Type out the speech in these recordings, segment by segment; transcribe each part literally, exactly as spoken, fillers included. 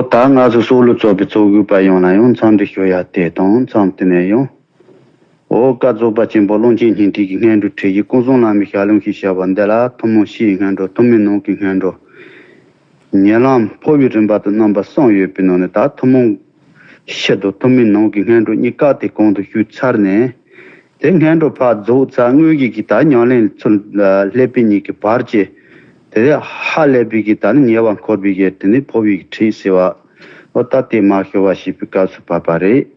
ད་ང་ཚོ་སྲོག་བླུ་ཚོགས་པའི་ཚོགས་དགོས་པ་ཡོངས་ལ་ཡང་འཚམས་འདྲི་ཞུ་ཡ་དེ་དང་འཚམས་དེ་ནས་ཡང་། འོ་བཀའ་རྫོགས་པ་ཆེན་པོ་ཀློང་ཆེན་སྙིང་ཐིག་གི་སྔོན་འགྲོ་ཁྲིད་ཀྱི་ཀུན་བཟང་བླ་མའི་ཞལ་ལུང་ཞེས་བྱ་བ་འདི་ལ་ཐུན་མོང་ཕྱིའི་སྔོན་འགྲོ། ཐུན་མོང་ནང་གི་སྔོན་འགྲོ། ཉེ་ལམ་འཕོ་བའི་རིམ་པ་དང་རྣམ་པ་གསུམ་ཡོད་པའི་ནང་ནས། ད་ཐུན་མོང་ཕྱི་དང་ཐུན་མོང་ནང་གི་སྔོན་འགྲོ་གཉིས་ཀ་དེ་གོང་དུ་ཞུས་ཚར་ནས། དེ་སྔོན་འགྲོ་ཕར་རྫོགས་ཚར། དངོས་ཀྱི་གི་ད་ཉམས་ལེན་ཚུར་སླེབས་པའི་གཉིས་ཀྱི་བར་གྱི། དེ་ཧ་ལས་པའི་གི་ད་ནི་ཉེ་བར་འཁོར་བའི་གི་དེ་ནི་འཕོ་བའི་གི་ཁྲིད་ཟེར་བ། འོ་ད་དེ་མ་ཤོར་བ་ཞེས་པའི་སྐབས་སུ་བབ་པ་རེད།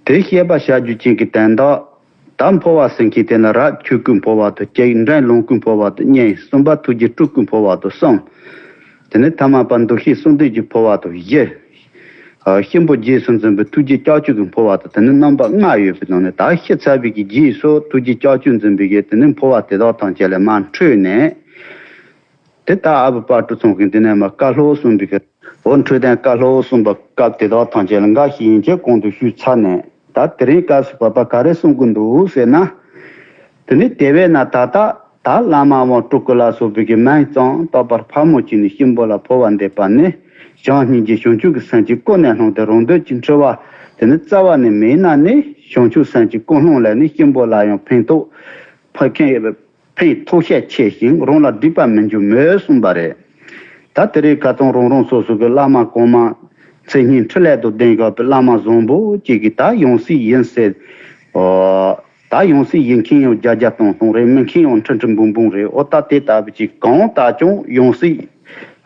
དེ་བཤད་པ་བྱ་རྒྱུ་ཅན་གྱི་དོན་དག། ད་འཕོ་བ་ཟེར་མཁན་དེ་ནི་རབ་ཆོས་སྐུ་འཕོ་བ་དང་གཅིག་འབྲིང་ལོངས་སྐུ་འཕོ་བ་དང་གཉིས། གསུམ་པ་ཐུགས་རྗེ་སྤྲུལ་སྐུ་འཕོ་བ་དང་གསུམ། དེ་ནས་ཐ་མ་པ་འདུ་ཤེས་གསུམ་ལྡན་གྱི་འཕོ་བ་དང་བཞི། ཨ། གཤིན་པོ་རྗེས་སུ་འཛིན་པའི་ཐུགས་རྗེ་ལྕགས་ཀྱུ་གི་འཕོ་བ་དང་། དེ་ནི་རྣམ་པ་ལྔ་ཡོད་པའི་ནང་ནས། ད་ཤི་ཚར་བའི་གི་རྗེས་སུ་ཐུགས་རྗེ་ལྕགས་ཀྱུ་འཛིན་པའི་གི་དེ་ནི་འཕོ་བ་དེ་དག་ཐམས་ཅད་ལས་མར་འཕྲོས་ནས། དེ་ལྟར་ཨ་བུ་དཔལ་སྤྲུལ་ཚང་གིས་འདི་ནས་མར་བཀའ་སློབ་གསུངས་པའི་གི། འོ་འཕྲོས་དོན་བཀའ་སློབ་གསུངས་པ་སྐབས་དེ་དག་ཐམས་ཅད་ལ་འགའ་ཞིག་ཡན་ཆད་གོང་དུ་ཞུས་ཚར་ནས། ད་དེ་རིང་སྐབས་སུ་བབ་པ་ག་རེ་གསུང་གི་འདུག་ཟེར་ན། དེ་ནི་དེ་བས་ན་ད་ལྟ་ད་བླ་མ་དབང་སྤྲུལ་སྐུ་ལ་སོགས་པའི་གི་མིང་ཙམ་རྟག་པར་ཕལ་མོ་ཆེ་ནི་གཤིན་པོ་ལ་འཕོ་བ་འདེབས་པ་ནི། བྱམས་སྙིང་རྗེ་བྱང་ཆུབ་ཀྱི་སེམས་ཀྱིས་ཀུན་ནས་བསླངས་ཏེ། རང་འདོད་ཀྱི་འཁྲི་བ་དེ་ནི་རྩ་བ་ནས་མེད་ན་ནི། བྱང་ཆུབ་སེམས་ཀྱིས་ཀུན་བསླངས་ལས་ནི། གཤིན་པོ་ལ་ཡང་ཕན་ཐོགས་ཕན་ཐོགས་ཤས་ཆེ་ཞིང་རང་ལ་སྒྲིབ་པ་མི་འབྱུང་མོད་གསུངས་པ་རེད། ད་དེ་རིང་ཁ་སང་རང་རང་སོ་སོ་གི་བླ་མ་གོང་མ་མཚན་སྙན་འཕྲིན་ལས་དང་ལྡན་བཞག་པའི་བླ་མ་བཟང་པོ་ཅིག་གིས་ད་ཡང་སྲིད་ཡིན་ཟེར། ཨོ། ད་ཡང་སྲིད་ཡིན་མཁན་ཡང་བརྒྱ་བརྒྱ་སྟོང་སྟོང་རེད། མིན་མཁན་ཡང་ཁྲི་ཁྲི་འབུམ་འབུམ་རེད། ཨོ་ད་དེ་ལྟ་བུ་ཅིག་གང་ལྟར་ཀྱང་ཡང་སྲིད་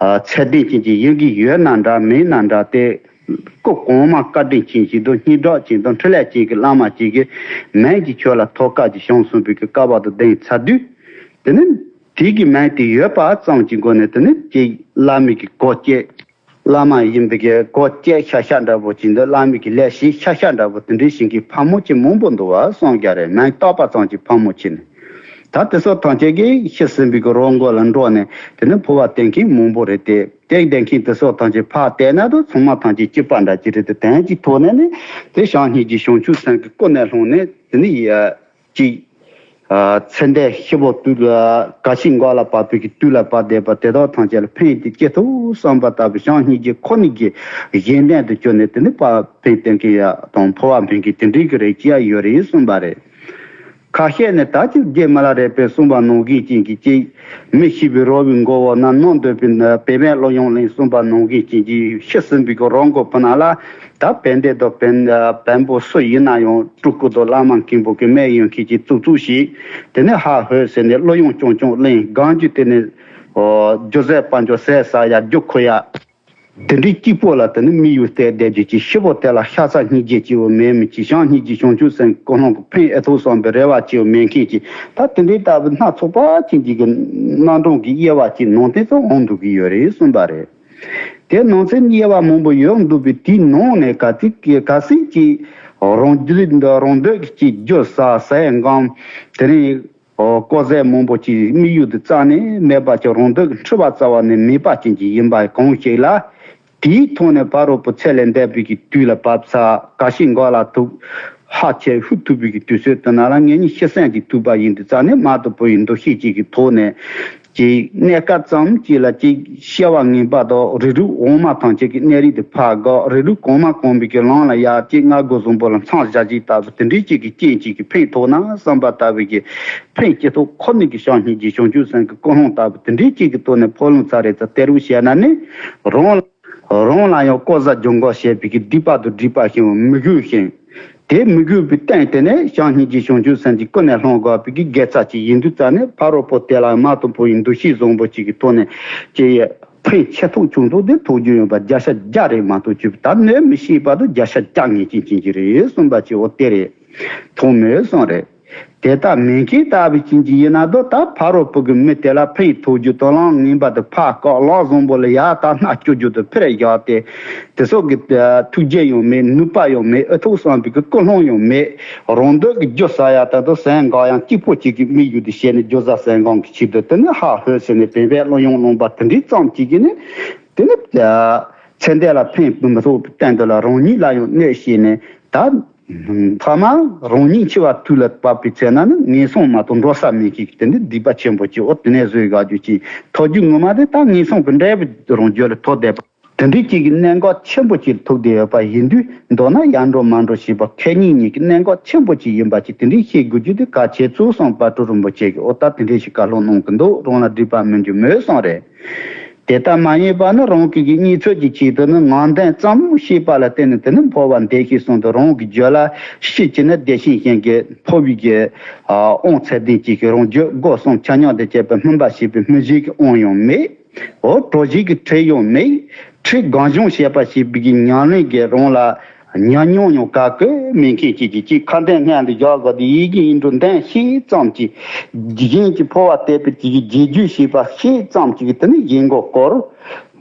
ཨ་ཚད་ལྡན་ཅན་ཅིག་ཡིན་གྱི་ཡོད་ན་འདྲ་མེད་ན་འདྲ་སྟེ། སྐུ་གོང་མ་བཀའ་དྲིན་ཅན་ཞིག་དང་སྙན་གྲགས་ཅན་དང་འཕྲིན་ལས་ཅན་གྱི་བླ་མ་ཅིག་གི་མིང་གི་ཆོས་ལ་ཐོག་ཁ་ཅིག་བྱུང་སོང་བའི་གི་སྐལ་བ་དང་ལྡན་ཚར་དུས། དེ་ནི་དེ་གི་མིང་དེ་ཡོད་པ་ཙམ་གྱི་སྒོ་ནས། དེ་ནི་ཅིག་བླ་མའི་གི་གོ་སྐྱེས། བླ་མ་ཡིན་པའི་གི་གོ་སྐྱེས་ཤ་ཤ་འདྲ་པོ་ཅིག་འདུག་བླ་མའི་གི་ལས་བྱེད་ཤ་ཤ་འདྲ་པོ་དེ་འདྲའི་ཞིག་གི་ཕལ་མོ་ཆེ་མང་པོ་འདུག་བ་གསུངས་རྒྱུ་རེད། མིང་བཏགས་པ་ཙམ་གྱི་ཕལ་མོ་ཆེ་ནི། ད་དེ་ཚོ་ཐམས་ཅད་ཀྱིས་ཤི་ཟིན་པའི་གི་རོ་མགོ་ལ་འགྲོ་ནས་དེ་ནི་འཕོ་བ་བསྟེན་མཁན་མང་པོ་རེད་དེ། དེ་བསྟེན་མཁན་དེ་ཚོ་ཐམས་ཅད་ཕར་བལྟས་ན་ད་ཚང་མ་ཐམས་ཅད་གཅིག་པ་འདྲ་ཅིག་རེད་དེ། དོན་གྱི་ཐོག་ནས་ནི་དེ་བྱམས་སྙིང་རྗེ་བྱང་ཆུབ་སེམས་ཀྱིས་ཀུན་ནས་བསླངས་ནས། དེ་ནི་ཡ་གཅིག་ཨ་ཚེ་འདས་ཤི་བོ་དུས་ལ་ག་ཤིན་འགོག་ལ་བབས་པའི་གི་དུས་ལ་བབས་བསྡད་པ་དེ་དག་ཐམས་ཅད་ལ་ཕན་བདེ་སྐྱེ་ཐུབ་བསམ་པ་ལྟ་བུའི་བྱམས་སྙིང་རྗེ་ཁོ་ནའི་གི་གཞན་དོན་དུ་གྱུར་ནས། དེ་ནི་ཕར་ཕན་བསྟེན་མཁན་ཡ་དང་འཕོ་བ་འཕེན་མཁན་དེ་འདྲའི་གི་རིགས་ཅིག་ཡ་ཡོད་རེད་གསུངས་པ་རེད། ཁ་ཤས་ནི་ད་ཅིག་རྗེ་མི་ལ་རས་པས་གསུངས་པ་ནང་བཞིན་ཅན་གྱི་ཅིག་མི་ཤི་བའི་རོ་བའི་མགོ་བོ་ན་ནོར་འདོད་པའི་ན་བན་བན་བློ་ཡོང་ལེན་གསུངས་པ་ནང་བཞིན་ཅན་གྱི་ཤི་ཟིན་པའི་གི་རོ་མགོ་བུ་ན་ལ། ད་བན་དེ་དང་བན་བན་པོ་སུ་ཡིན་ན་ཡང་སྤྲུལ་སྐུ་དང་བླ་མ་མཁན་པོ་གི་མིང་ཡོད་མཁན་ཅིག་བཙུགས་བཙུགས་ཤིག་དེ་ནས་ཧ་ཧོས་ཟེར་ནས་བློ་ཡོང་ཅུང་ཅུང་ལེན། གང་རྒྱུ་དེ་ནས་ཨོ་རྒྱུ་ཟས་དཔལ་འབྱོར་ཟས་ཟ་ཡ། རྒྱུ་ཁུར་ཡ། དེ་འདྲའི་སྐྱིད་པོ་ལ་དེ་ནི་དམིགས་ཡུལ་གཏད་བསྡད་རྒྱུ་ཅིག་ཤི་བོ་དེ་ལ་ཤ་ཚ་སྙིང་རྗེ་སྐྱེ་བོ་མེད་མི་ཅིག་བྱམས་སྙིང་རྗེ་བྱང་ཆུབ་སེམས་ཀྱི་ཀུན་སློང་གི་ཕན་ཨེ་ཐོགས་བསམ་པའི་རེ་བ་སྐྱེ་བོ་མེད་མཁན་ཅིག་ད་དེ་འདྲའི་ལྟ་བུ་སྣ་ཚོགས་པ་ཅན་གྱི་གི་རྣམ་གྲངས་ཀྱི་དབྱེ་བ་ཅིག་ནང་དེ་ཚོ་འོང་འདུག་གི་ཡོད་རེད་གསུངས་པ་རེད། དེ་ནང་ཚན་དབྱེ་བ་མང་པོ་ཡོད་འདུག་པའི་དེའི་ནང་ནས་ག་ཚིག་གི་ག་ཚིག་ཅིག་རང་རྒྱུད་འདི་རང་འདོད་ཀྱི་ཅིག་རྒྱུ་ཟ་ཟས་འགམ། དེ་རིང་ཨོ་ལྐོག་ཟས་མང་པོ་ཅིག་དམིགས་ཡུལ་དུ་བཙལ་ནས་མེད་པ་ཅིག་རང་འདོད་ཀྱི་འཁྲི་བ་རྩ་བ་ནས་མེད་པ་ཅན་ཅིག་ཡིན་པ་གང་ཞིག་ལ། དེའི་ཐོག་ནས་ཕ་རོལ་པོ་ཚེ་ལས་འདས་པའི་གི་དུས་ལ་བབས་ཚར། ག་ཤིན་འགོག་ལ་ཐུག་ཧ་ཆེ་ཧུ་ཐུག་པའི་གི་དུས་ཚོད་དེ་ན་ལ་ངེད་གཉིས་ཤི་གསོན་གྱི་ཐུག་པ་ཡིན་དུས་ཙང་ནས་མ་དང་པོ་ཡི་འདུ་ཤེས་ཅིག་གི་ཐོག་ནས་ཅིག་གནས་སྐབས་ཙམ་ཅིག་ལ་ཅིག་སྐྱེ་བ་ངན་པ་དང་རིགས་རུས་འོག་མ་ཐམས་ཅད་ཀྱི་གནས་རིས་དེ་ཕར་འགག་རིགས་རུས་གོང་མ་གོང་མའི་གི་ལམ་ལ་ཡར་ཅིག་སྔ་རྒོལ་བཟང་པོ་ལ་མཚམས་བཞག་ཅིག་ལྟ་བུ་དེ་འདྲའི་ཅིག་གི་རྐྱེན་ཅིག་གི་ཕན་ཐོགས་ན་བསམ་པ་ལྟ་བུའི་གི་ཕན་སྐྱེ་ཐོག་ཁོ་ནས་ཀྱི་བྱམས་སྙིང་རྗེ་བྱང་ཆུབ་སེམས་ཀྱི་ཀུན་སློང་ལྟ་བུ་དེ་འདྲའི་ཅིག་གི་ཐོག་ནས་ཕོ་ལུང་ཚ་རེ་ཚ་སྟེར་རུ་བྱས་ན་ནི་རང་ལ། རང་ལ་ཡང་ལྐོག་ཟ་སྦྱོང་གོ་བྱེད་པའི་གི་སྡིག་པ་དང་སྒྲིབ་པ་ཞིག་མི་དགོས་ཤིང་། དེ་མི་དགོས་པའི་སྟེང་དེ་ནས་བྱམས་སྙིང་རྗེ་བྱང་ཆུབ་སེམས་ཀྱི་ཀུན་ནས་བསླངས་དགོས་པའི་གི་དགེ་རྩ་ཅིག་ཡིན་དུས་ཙང་ནས་ཕ་རོལ་པོ་དེ་ལ་མ་དང་པོ་ཡི་འདུ་ཤེས་བཟང་པོ་ཅིག་གི་ཐོག་ནས་ཀྱི་ཕན་ཆེ་ཐོག་ཆུང་ཐོག་དེ་ཐོགས་རྒྱུ་ཡོད་པ་བརྒྱ་ཆ་བརྒྱ་རེད་མ་གཏོགས་ཅིག་ད་གནོད་མི་ཤེས་པ་དང་བརྒྱ་ཆ་བརྒྱ་ངེས་ཅན་ཅན་གྱི་རེད་གསུངས་པ་ཅིག་འོ་དེ་རེད། ཐོགས་མེད་གསུངས་རེད། དེ་ལྟ་མིན་མཁན་ལྟ་བུ་ཅན་གྱི་ཡིན་ན་དོ་ད་ཕ་རོལ་པོ་གི་མི་དེ་ལ་ཕན་ཐོགས་རྒྱུ་དང་ལམ་ངན་པ་དེ་ཕར་བཀག་ལམ་བཟང་པོ་ལ་ཡར་ད་སྣ་སྐྱུར་རྒྱུ་དེ་ཕར་བཞག་སྟེ། དེ་སོགས་ཀྱི་ཐུགས་རྗེ་ཡང་མེད། ནུས་པ་ཡང་མེད། ཨེ་ཐུབ་བསམ་པའི་གི་ཀུན་སློང་ཡང་མེད། རང་འདོད་ཀྱི་རྒྱུ་ཟ་ཡ་ད་དོ་ཟས་འགག་ཡང་སྐྱིད་པོ་ཅིག་གི་དམིགས་ཡུལ་དེ་བྱས་ནས་རྒྱུ་ཟ་ཟས་འགག་གི་ཆེད་དུ་དེ་ནི་ཧ་ཧོས་ཟེར་ནས་བན་བན་བློ་ཡོང་ལོང་པ་དེ་འདྲའི་ཙམ་ཅིག་གིས་ནི། དེ་ནི་ཚེ་འདས་ལ་ཕན་མི་ཐོགས་པའི་སྟེང་དུ་ལ་རང་ཉིད་ལ་ཡང་གནོད་བྱས་ནས་ད། མཐའ་མ་རང་ཉིད་འཆི་བ་དུས་ལ་བབས་པའི་ཚེ་ན་ནི་ངན་སོང་མ་གཏོགས་འགྲོ་ས་མེད་ཀྱི་དེ་འདི་སྡིག་པ་ཆེན་པོ་ཅིག་འོ་དེ་ནས་བཟོས་དགའ་རྒྱུ་ཅིག་ཐོབ་རྒྱུ་ངོ་མ་དེ་ད་ངན་སོང་གི་འབྲས་བུ་རང་རྒྱུད་ལ་ཐོབ་བསྡད་པ། དེ་འདྲའི་ཅིག་གི་གནད་འགག་ཆེན་པོ་ཅིག་ཐུག་བསྡད་ཡོད་པ་ཡིན་དུས། མདོར་ན་ཡར་འགྲོ་མར་འགྲོ་ཞེས་པ་ཁེ་ཉིན་གཉིས་ཀྱི་གནད་འགག་ཆེན་པོ་ཅིག་ཡིན་པ་ཅིག་དེ་འདྲའི་ཤེས་དགོས་རྒྱུ་དེ་གལ་ཆེ་ཚུལ་གསུངས་པ། གྲུབ་རིན་པོ་ཆེ་གིས་འོ་ད་དེ་འདྲའི་ཞིག་བཀའ་སློབ་གནང་གི་འདུག་རང་ལ་འགྲིག་པ་མི་འགྱུར་མོད་གསུངས་རེད། དེ་ལྟ་མ་ཡིན་པ་ནི་རང་གི་གི་གཉེན་ཚོད་ཀྱི་ཆེད་དུ་ནི་ངག་འདོན་ཙམ་ཤེས་པ་ལ་བརྟེན་ནས་དེ་ནི་འཕོ་བ་འདེབས་ཤིག་གསུངས་དུས། རང་གི་རྒྱུད་ལ་ཤེས་ཀྱི་ནི་བདེ་ཆེན་ཞིང་གི་འཕོ་བའི་གི་དབང་ཚད་ལྡན་གཅིག་གི་རང་རྒྱུད་སྒོ་གསུམ་ཆ་མཉམ་དུ་བཅད་པའི་སྨིན་པ་ཞེས་པའི་སྨིན་བྱེད་ཀྱི་དབང་ཡང་མེད། འོ་གྲོལ་བྱེད་ཀྱི་ཁྲིད་ཡང་མེད། ཁྲིད་གང་བྱུང་བྱས་པ་ཞེས་པའི་གི་ཉམས་ལེན་གྱི་རང་ལ་ཉམས་མྱོང་ཡང་ག་གེ་མེད་མཁན་ཅིག་གིས་ཅིག་ཁ་འདོན་སྔོན་དུ་བཞག་དགོས་ཏེ། ཡིད་ཀྱི་ཡིད་འགྲོ་འདོན་ཤེས་ཙམ་གྱིས་གཞན་གྱི་འཕོ་བ་འདེབས་པའི་ཅིག་གི་རྗེས་འཇུག་ཤེས་པ་ཤེས་ཙམ་གྱིས་དེ་ནི་གཞན་མགོ་སྐོར།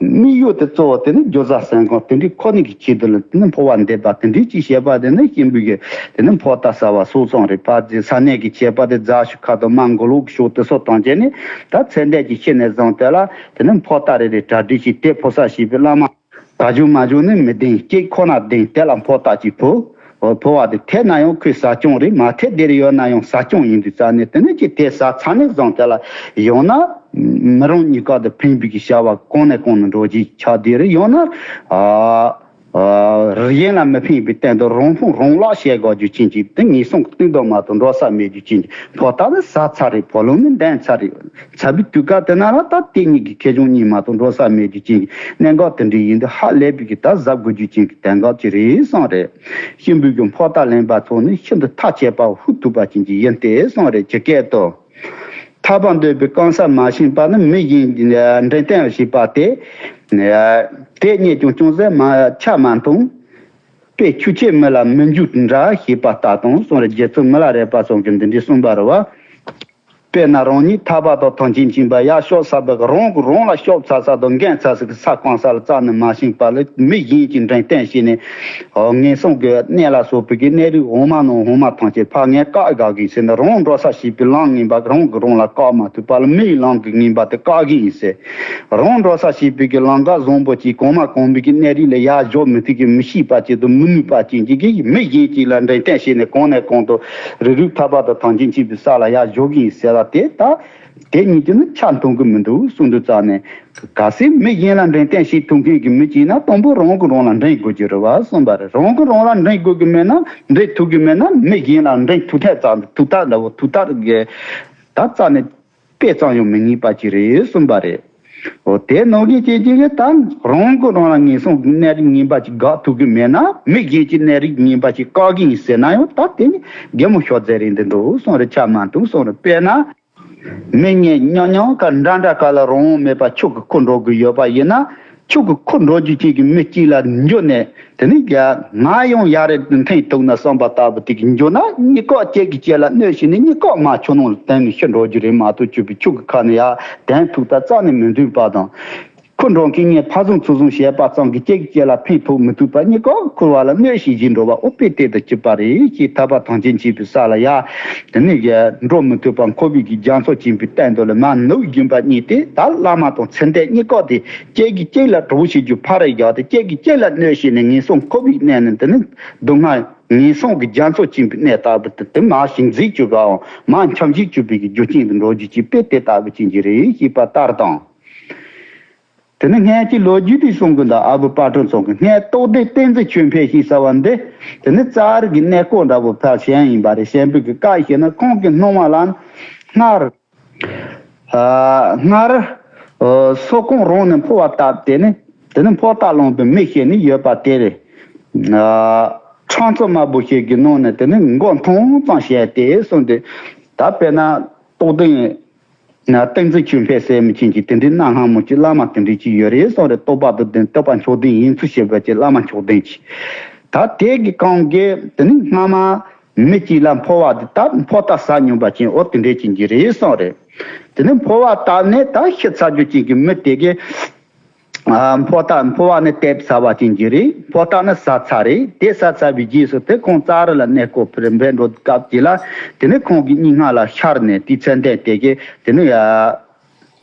དམིགས་ཡུལ་དེ་གཙོ་བོ་དེ་ནི་རྒྱུ་ཟ་སེམས་ཁོང་དེ་འདྲའི་ཁོ་ནའི་གི་ཆེད་དུ་ལ་དེ་ནི་འཕོ་བ་འདེབས་པ་དེ་འདྲའི་ཅིག་བྱས་པ་དེ་ནི་གཤིན་པོའི་གི་དེ་ནི་འཕོ་རྟགས་ཟ་བ་སོགས་ཙམ་རེད་པ། དེ་ས་གནས་ཀྱི་ཁྱད་པར་དེ་རྫ་ཆུ་ཁ་དོག་མ་མགོ་ལོག་གི་ཕྱོགས་དེ་སོགས་དང་བཅས་ནས། ད་ཚད་ལྡན་གྱི་ཤེས་ནས་བཟུང་སྟེ་ལ་དེ་ནི་འཕོ་རྟགས་རེ་རེ་གྲ་སྒྲིག་བྱས་ཏེ། འཕོ་ས་ཞེས་པའི་བླ་མ་ག་བྱུང་མ་བྱུང་ནི་མི་བདེན། སྐྱེས་ཁོ་ན་བདེན། དེ་ལ་འཕོ་རྟགས་ཀྱིས་འཕོ། འོ་འཕོ་བ་དེ་འཐད་ན་ཡང་ཁོའི་ཟ་སྐྱོང་རེད། མ་འཐད་དེ་རེ་ཡོད་ན་ཡང་ཟ་སྐྱོང་ཡིན་དུས་ཙང་ནས། དེ་ནི་ཅི་དེ་ཟ་ཚར་ནས་བཟུང་སྟེ་ལ་ཡང་ན་མི་རང་ཉིད་ཀ་དུ་ཕན་པའི་གི་བྱ་བ་གང་ནས་གང་ནས་འགྲོ་རྒྱུ་ཆགས་བསྡད་རེད། ཡང་ན་ཨ། ཨ། གཞན་ལ་མི་ཕན་པའི་སྟེང་དུ་རང་ཕུང་རང་བརླག་བྱེད་དགོས་རྒྱུ་ཅན་གྱི་དེ་ངན་སོང་གི་གཏིང་རྡོ་མ་གཏོགས་འགྲོ་ས་མེད་རྒྱུ་ཅན་གྱི་འཕོ་རྟགས་ནི་ཟ་ཚར་རེད། འཕོ་ལུང་ནི་འདོན་ཚར་རེད། ཚར་བའི་དུས་སྐབས་དེ་ན་ལ་ད་དེ་གཉིས་ཀྱི་ཁེ་གྱོང་གཉིས་མ་གཏོགས་འགྲོ་ས་མེད་རྒྱུ་ཅན་གྱི་གནད་འགག་དེ་འདྲ་ཡིན་དུས། ཧ་ལས་པའི་གི་ད་གཟབ་དགོས་རྒྱུ་ཅན་གྱི་དོན་དག་ཅིག་རེད་གསུངས་རེད། གཤིན་པོའི་གི་འཕོ་རྟགས་ལེན་པ་ཚོ་ནི་ཤིན་ཏུ་ཐག་ཆད་པ་ཧུར་ཐུག་པ་ཅན་གྱི་ཡིན་ཏེ་གསུངས་རེད། ཇི་སྐད་དུ། ཐར་པ་འདོད་པའི་གང་ཟག་མ་ཞེན་པ་ནི། མི་གཞན་འདྲེན་བསྟེན་བྱེད་པ་སྟེ། དེ་རྙེད་ཀྱང་ཅུང་ཟད་མ་ཆ་མ་མཐོང་། དཔེ་ཆོས་ཅན་མི་ལ་མི་འཇུག་འདྲ་ཞེས་པ་ལྟ་དང་གསུངས་རེད། རྗེ་བཙུན་མི་ལ་རས་པ་ཚང་གིས་འདི་འདྲའི་གསུངས་པ་རེད་བ། དཔེར་ན་རང་ཉིད་ཐར་པ་དང་ཐམས་ཅད་མཁྱེན་པ་ཡར་ཤོག་ཚ་བའི་རང་གིས་རང་ལ་ཤོག་ཚ་ས་དང་འགན་ཚ་ས་གི་ས་གང་ས་ལ་རྩ་ནས་མ་ཞེན་པ་ལ་མི་གཞན་གྱིས་འདྲེན་བསྟེན་བྱས་ནས། ངན་སོང་གི་གནས་ལ་སོགས་པའི་གི་གནས་རིགས་འོག་མ་ནང་འོག་མ་ཐམས་ཅད་ཕར་ངས་བཀག་དགོས་ཀྱི་ཟེར་ནས། རང་འགྲོ་ས་ཤེས་པའི་ལམ་ངན་པ་རང་གིས་རང་ལ་བཀག་མ་ཐུབ་པ་ལ་མི་ཡི་ལམ་གྱི་ངན་པ་དེ་བཀག་གི་ཡིན་ཟེར། རང་འགྲོ་ས་ཤེས་པའི་གི་ལམ་ཁ་བཟང་པོ་ཅིག་གོང་མ་གོང་མའི་གི་གནས་རིགས་ལ་ཡར་འཇོག་མི་ཐུབ་ཀྱི་མི་ཤེས་པ་ཅིག་དང་མི་ནུས་པ་ཅན་གྱིས་མི་གཞན་ཅིག་ལ་འདྲེན་བསྟེན་བྱས་ནས་གང་ནས་གང་དུ་རིགས་རུས་ཐར་པ་དང་ཐམས་ཅད་མཁྱེན་པའི་ས་ལ་ཡར་འཇོག་གི་ཡིན་ཟེར་བ་དེ། ད་དེ་གཉིས་ཀྱི་ནི་ཆ་མཐུན་གི་མི་འདུག་གསུངས་དུས་ཙང་ནས། གལ་སྲིད་མི་གཞན་ལ་འདྲེན་བསྟེན་བྱེད་ཐུབ་མཁན་གྱི་མི་གཅིག་ན་དང་པོ་རང་གིས་རང་ལ་འདྲེན་དགོས་ཀྱི་རེད་བ་གསུངས་པ་རེད། རང་གིས་རང་ལ་འདྲེན་དགོས་ཀྱི་མེད་ན། འདྲེན་ཐུབ་ཀྱི་མེད་ན། མི་གཞན་ལ་འདྲེན་ཐུབ་ཐབས་ཙམ་ཐུབ་ཐབས་འདྲ་བོ་ཐུབ་ཐབས་གི་ད་རྩ་ནས་དཔེ་ཙམ་ཡང་མི་རྙེད་པ་ཅིག་རེད་གསུངས་པ་རེད། འོ་དེ་ནང་བཞིན་བྱེད་ཀྱི་གི་ད་རང་གིས་རང་ལ་ངན་སོང་གི་གནས་རིགས་ངན་པ་ཅིག་དགག་ཐུབ་ཀྱི་མེད་ན། མི་གཞན་གྱི་གནས་རིགས་ངན་པ་ཅིག་བཀག་གི་ཡིན་ཟེར་ན་ཡང་། ད་དེ་ནི་གད་མོ་ཤོར་ཚད་རེད་འདི་འདུག་གསུངས་རེད། ཆ་མ་མཐུན་གསུངས་རེད། དཔེར་ན། མི་གཉིས་མཉམ་མཉམ་ཁ་འདྲ་འདྲ་ཁ་ལ་རང་དབང་མེད་པར་ཆུ་གིས་ཁུར་འགྲོ་དགོས་ཡོད་པ་ཡིན་ན། ཆུ་གིས་ཁུར་འགྲོ་རྒྱུ་ཅན་གྱི་མི་གཅིག་ལ་འགྱུར་ནས། དེ་ནི་ཡ་ང་ཡང་ཡར་འཐེན་ཐུབ་ན་བསམ་པ་ལྟ་བུ་དེ་གིས་འགྱུར་ན། གཉིས་ཀ་གཅིག་གིས་གཅིག་ལ་གནོད་བྱས་ནས་གཉིས་ཀ་མར་ཆུ་ནང་ལ་དོན་ནས་ཤི་འགྲོ་རྒྱུ་རེད་མ་གཏོགས། ཆུ་བའི་ཆུ་གི་ཁ་ནས་ཡར་འཐེན་ཐུབ་ཐབས་རྩ་ནས་མི་འདུག་པ་དང་། ཁུར་འགྲོ་མཁན་གཉིས་ཕར་ཟུང་ཚུར་ཟུང་བྱས་པ་ཙམ་གྱིས་གཅིག་གིས་གཅིག་ལ་ཕན་ཐོགས་མི་ཐུབ་པར། གཉིས་ཀ་ཁུར་བ་ལ་གནོད་བྱེད་བཞིན་འགྲོ་བ། འོ་དཔེ་དེ་དང་གཅིག་པ་རེད། ཅེས་ཐར་པ་ཐམས་ཅད་མཁྱེན་པའི་ས་ལ་ཡར་དེ་ནས་ཡར་འགྲོ་མི་ཐུབ་པར་འཁོར་བའི་གི་རྒྱ་མཚོ་འཆིང་བའི་སྟེང་དུ་ལ་མར་ནུབ་བཞིན་པ་གཉིས་དེ། ད་བླ་མ་དང་ཚེ་འདས་གཉིས་ཀ་དེ་གཅིག་གིས་གཅིག་ལ་གྲོགས་བྱེད་རྒྱུ་ཕར་རེ་རྒྱག་སྟེ། གཅིག་གིས་གཅིག་ལ་གནོད་བྱས་ནས་ངན་སོང་འཁོར་བའི་གནས་ནས། དེ་ནི་སྡུག་བསྔལ་ངན་སོང་གི་རྒྱ་མཚོ་འཆིང་བའི་གནས་ལྟ་བུ་དེ། དེ་མར་ཞིང་འཛིན་བཅུག་པའམ་མར་འཁྱམས་ཤིང་བཅུག་པའི་གི་རྒྱུ་རྐྱེན་དུ་འགྲོ་རྒྱུ་ཅིག་དཔེ་དེ་ལྟ་བུ་ཅན་གྱི་རེད་ཞེས་པ་ལྟར་དང་། དེ་ནི་སྔོན་གྱི་ལོ་རྒྱུས་དེ་གསུང་གི་འདུག་ཨ་བུ་དཔལ་སྤྲུལ་ཚང་གིས། སྔོན་རྟོགས་ལྡན་བསྟན་འཛིན་ཆོས་འཕེལ་ཞེས་ཟེར་བ་འདི། དེ་ནི་ཙཱ་རི་གི་གནས་སྐོར་འདྲ་བོ་ཕལ་ཆེན་ཡིན་པ་རེད། གཞན་པའི་གི་བཀའ་བཞིན་ན་ཁོང་གི་སྣང་བ་ལ། སྔར། ཨ། སྔར། ཨ། སོག་ཀོང་རོང་ནས་འཕོ་བ་བཏབ། དེ་ནི། དེ་ནི་འཕོ་རྟགས་ལོངས་པའི་མི་ཞིག་ནི་ཡོད་པ་དེ་རེད། ཨ། ཁྲག་མཚོ་དམར་པོ་ཞིག་གི་ནང་ནས་དེ་ནི་མགོ་མཐོང་ཙམ་བྱས་ཏེ་གསུངས་ཏེ། ད་དཔེར་ན་རྟོགས་ལྡན། ན་བསྟན་འཛིན་ཆོས་འཕེལ་ཟེར་མི་ཅན་གྱི་དེ་འདྲའི་གནའ་སྔ་མོ་གྱི་བླ་མ་དེ་འདྲའི་ཅིག་ཡོད་རེད་གསུངས་རེད། རྟོགས་པ་རྡོར་གདན། རྟོགས་པ་མཆོག་ལྡན་ཡིན་ཚུལ་བྱེད་པ་གྱི་བླ་མ་མཆོག་ལྡན་གྱི། ད་དེ་གི་གང་གི་དེ་ནི་སྔ་མ་མི་གཅིག་ལ་འཕོ་བ་དེ། ད་འཕོ་རྟགས་ཟ་མྱོང་པ་ཅན། འོ་དེ་འདྲའི་ཅན་གྱི་རེད་གསུངས་རེད། དེ་ནི་འཕོ་བ་བཏབ་ནས་ད་ཤི་ཚར་རྒྱུ་ཅན་གྱི་མི་དེ་གི། ཨ། འཕོ་རྟགས། འཕོ་བ་ནི་བཏབ་ཚར་བ་ཅན་གྱི་རེད། འཕོ་རྟགས་ནི་ཟ་ཚར་རེད། དེ་ཟ་ཚར་བའི་རྗེས་སུ་དེ་ཁོང་ཙཱ་རི་ལ་གནས་སྐོར་ཕེབས་འགྲོ་སྐབས་ཅིག་ལ། དེ་ནི་ཁོང་གི་སྙིང་ཁ་ལ་ཤར་ནས་དེའི་མཚན་ལྡན་དེ་གི་དེ་ནི། ཨ།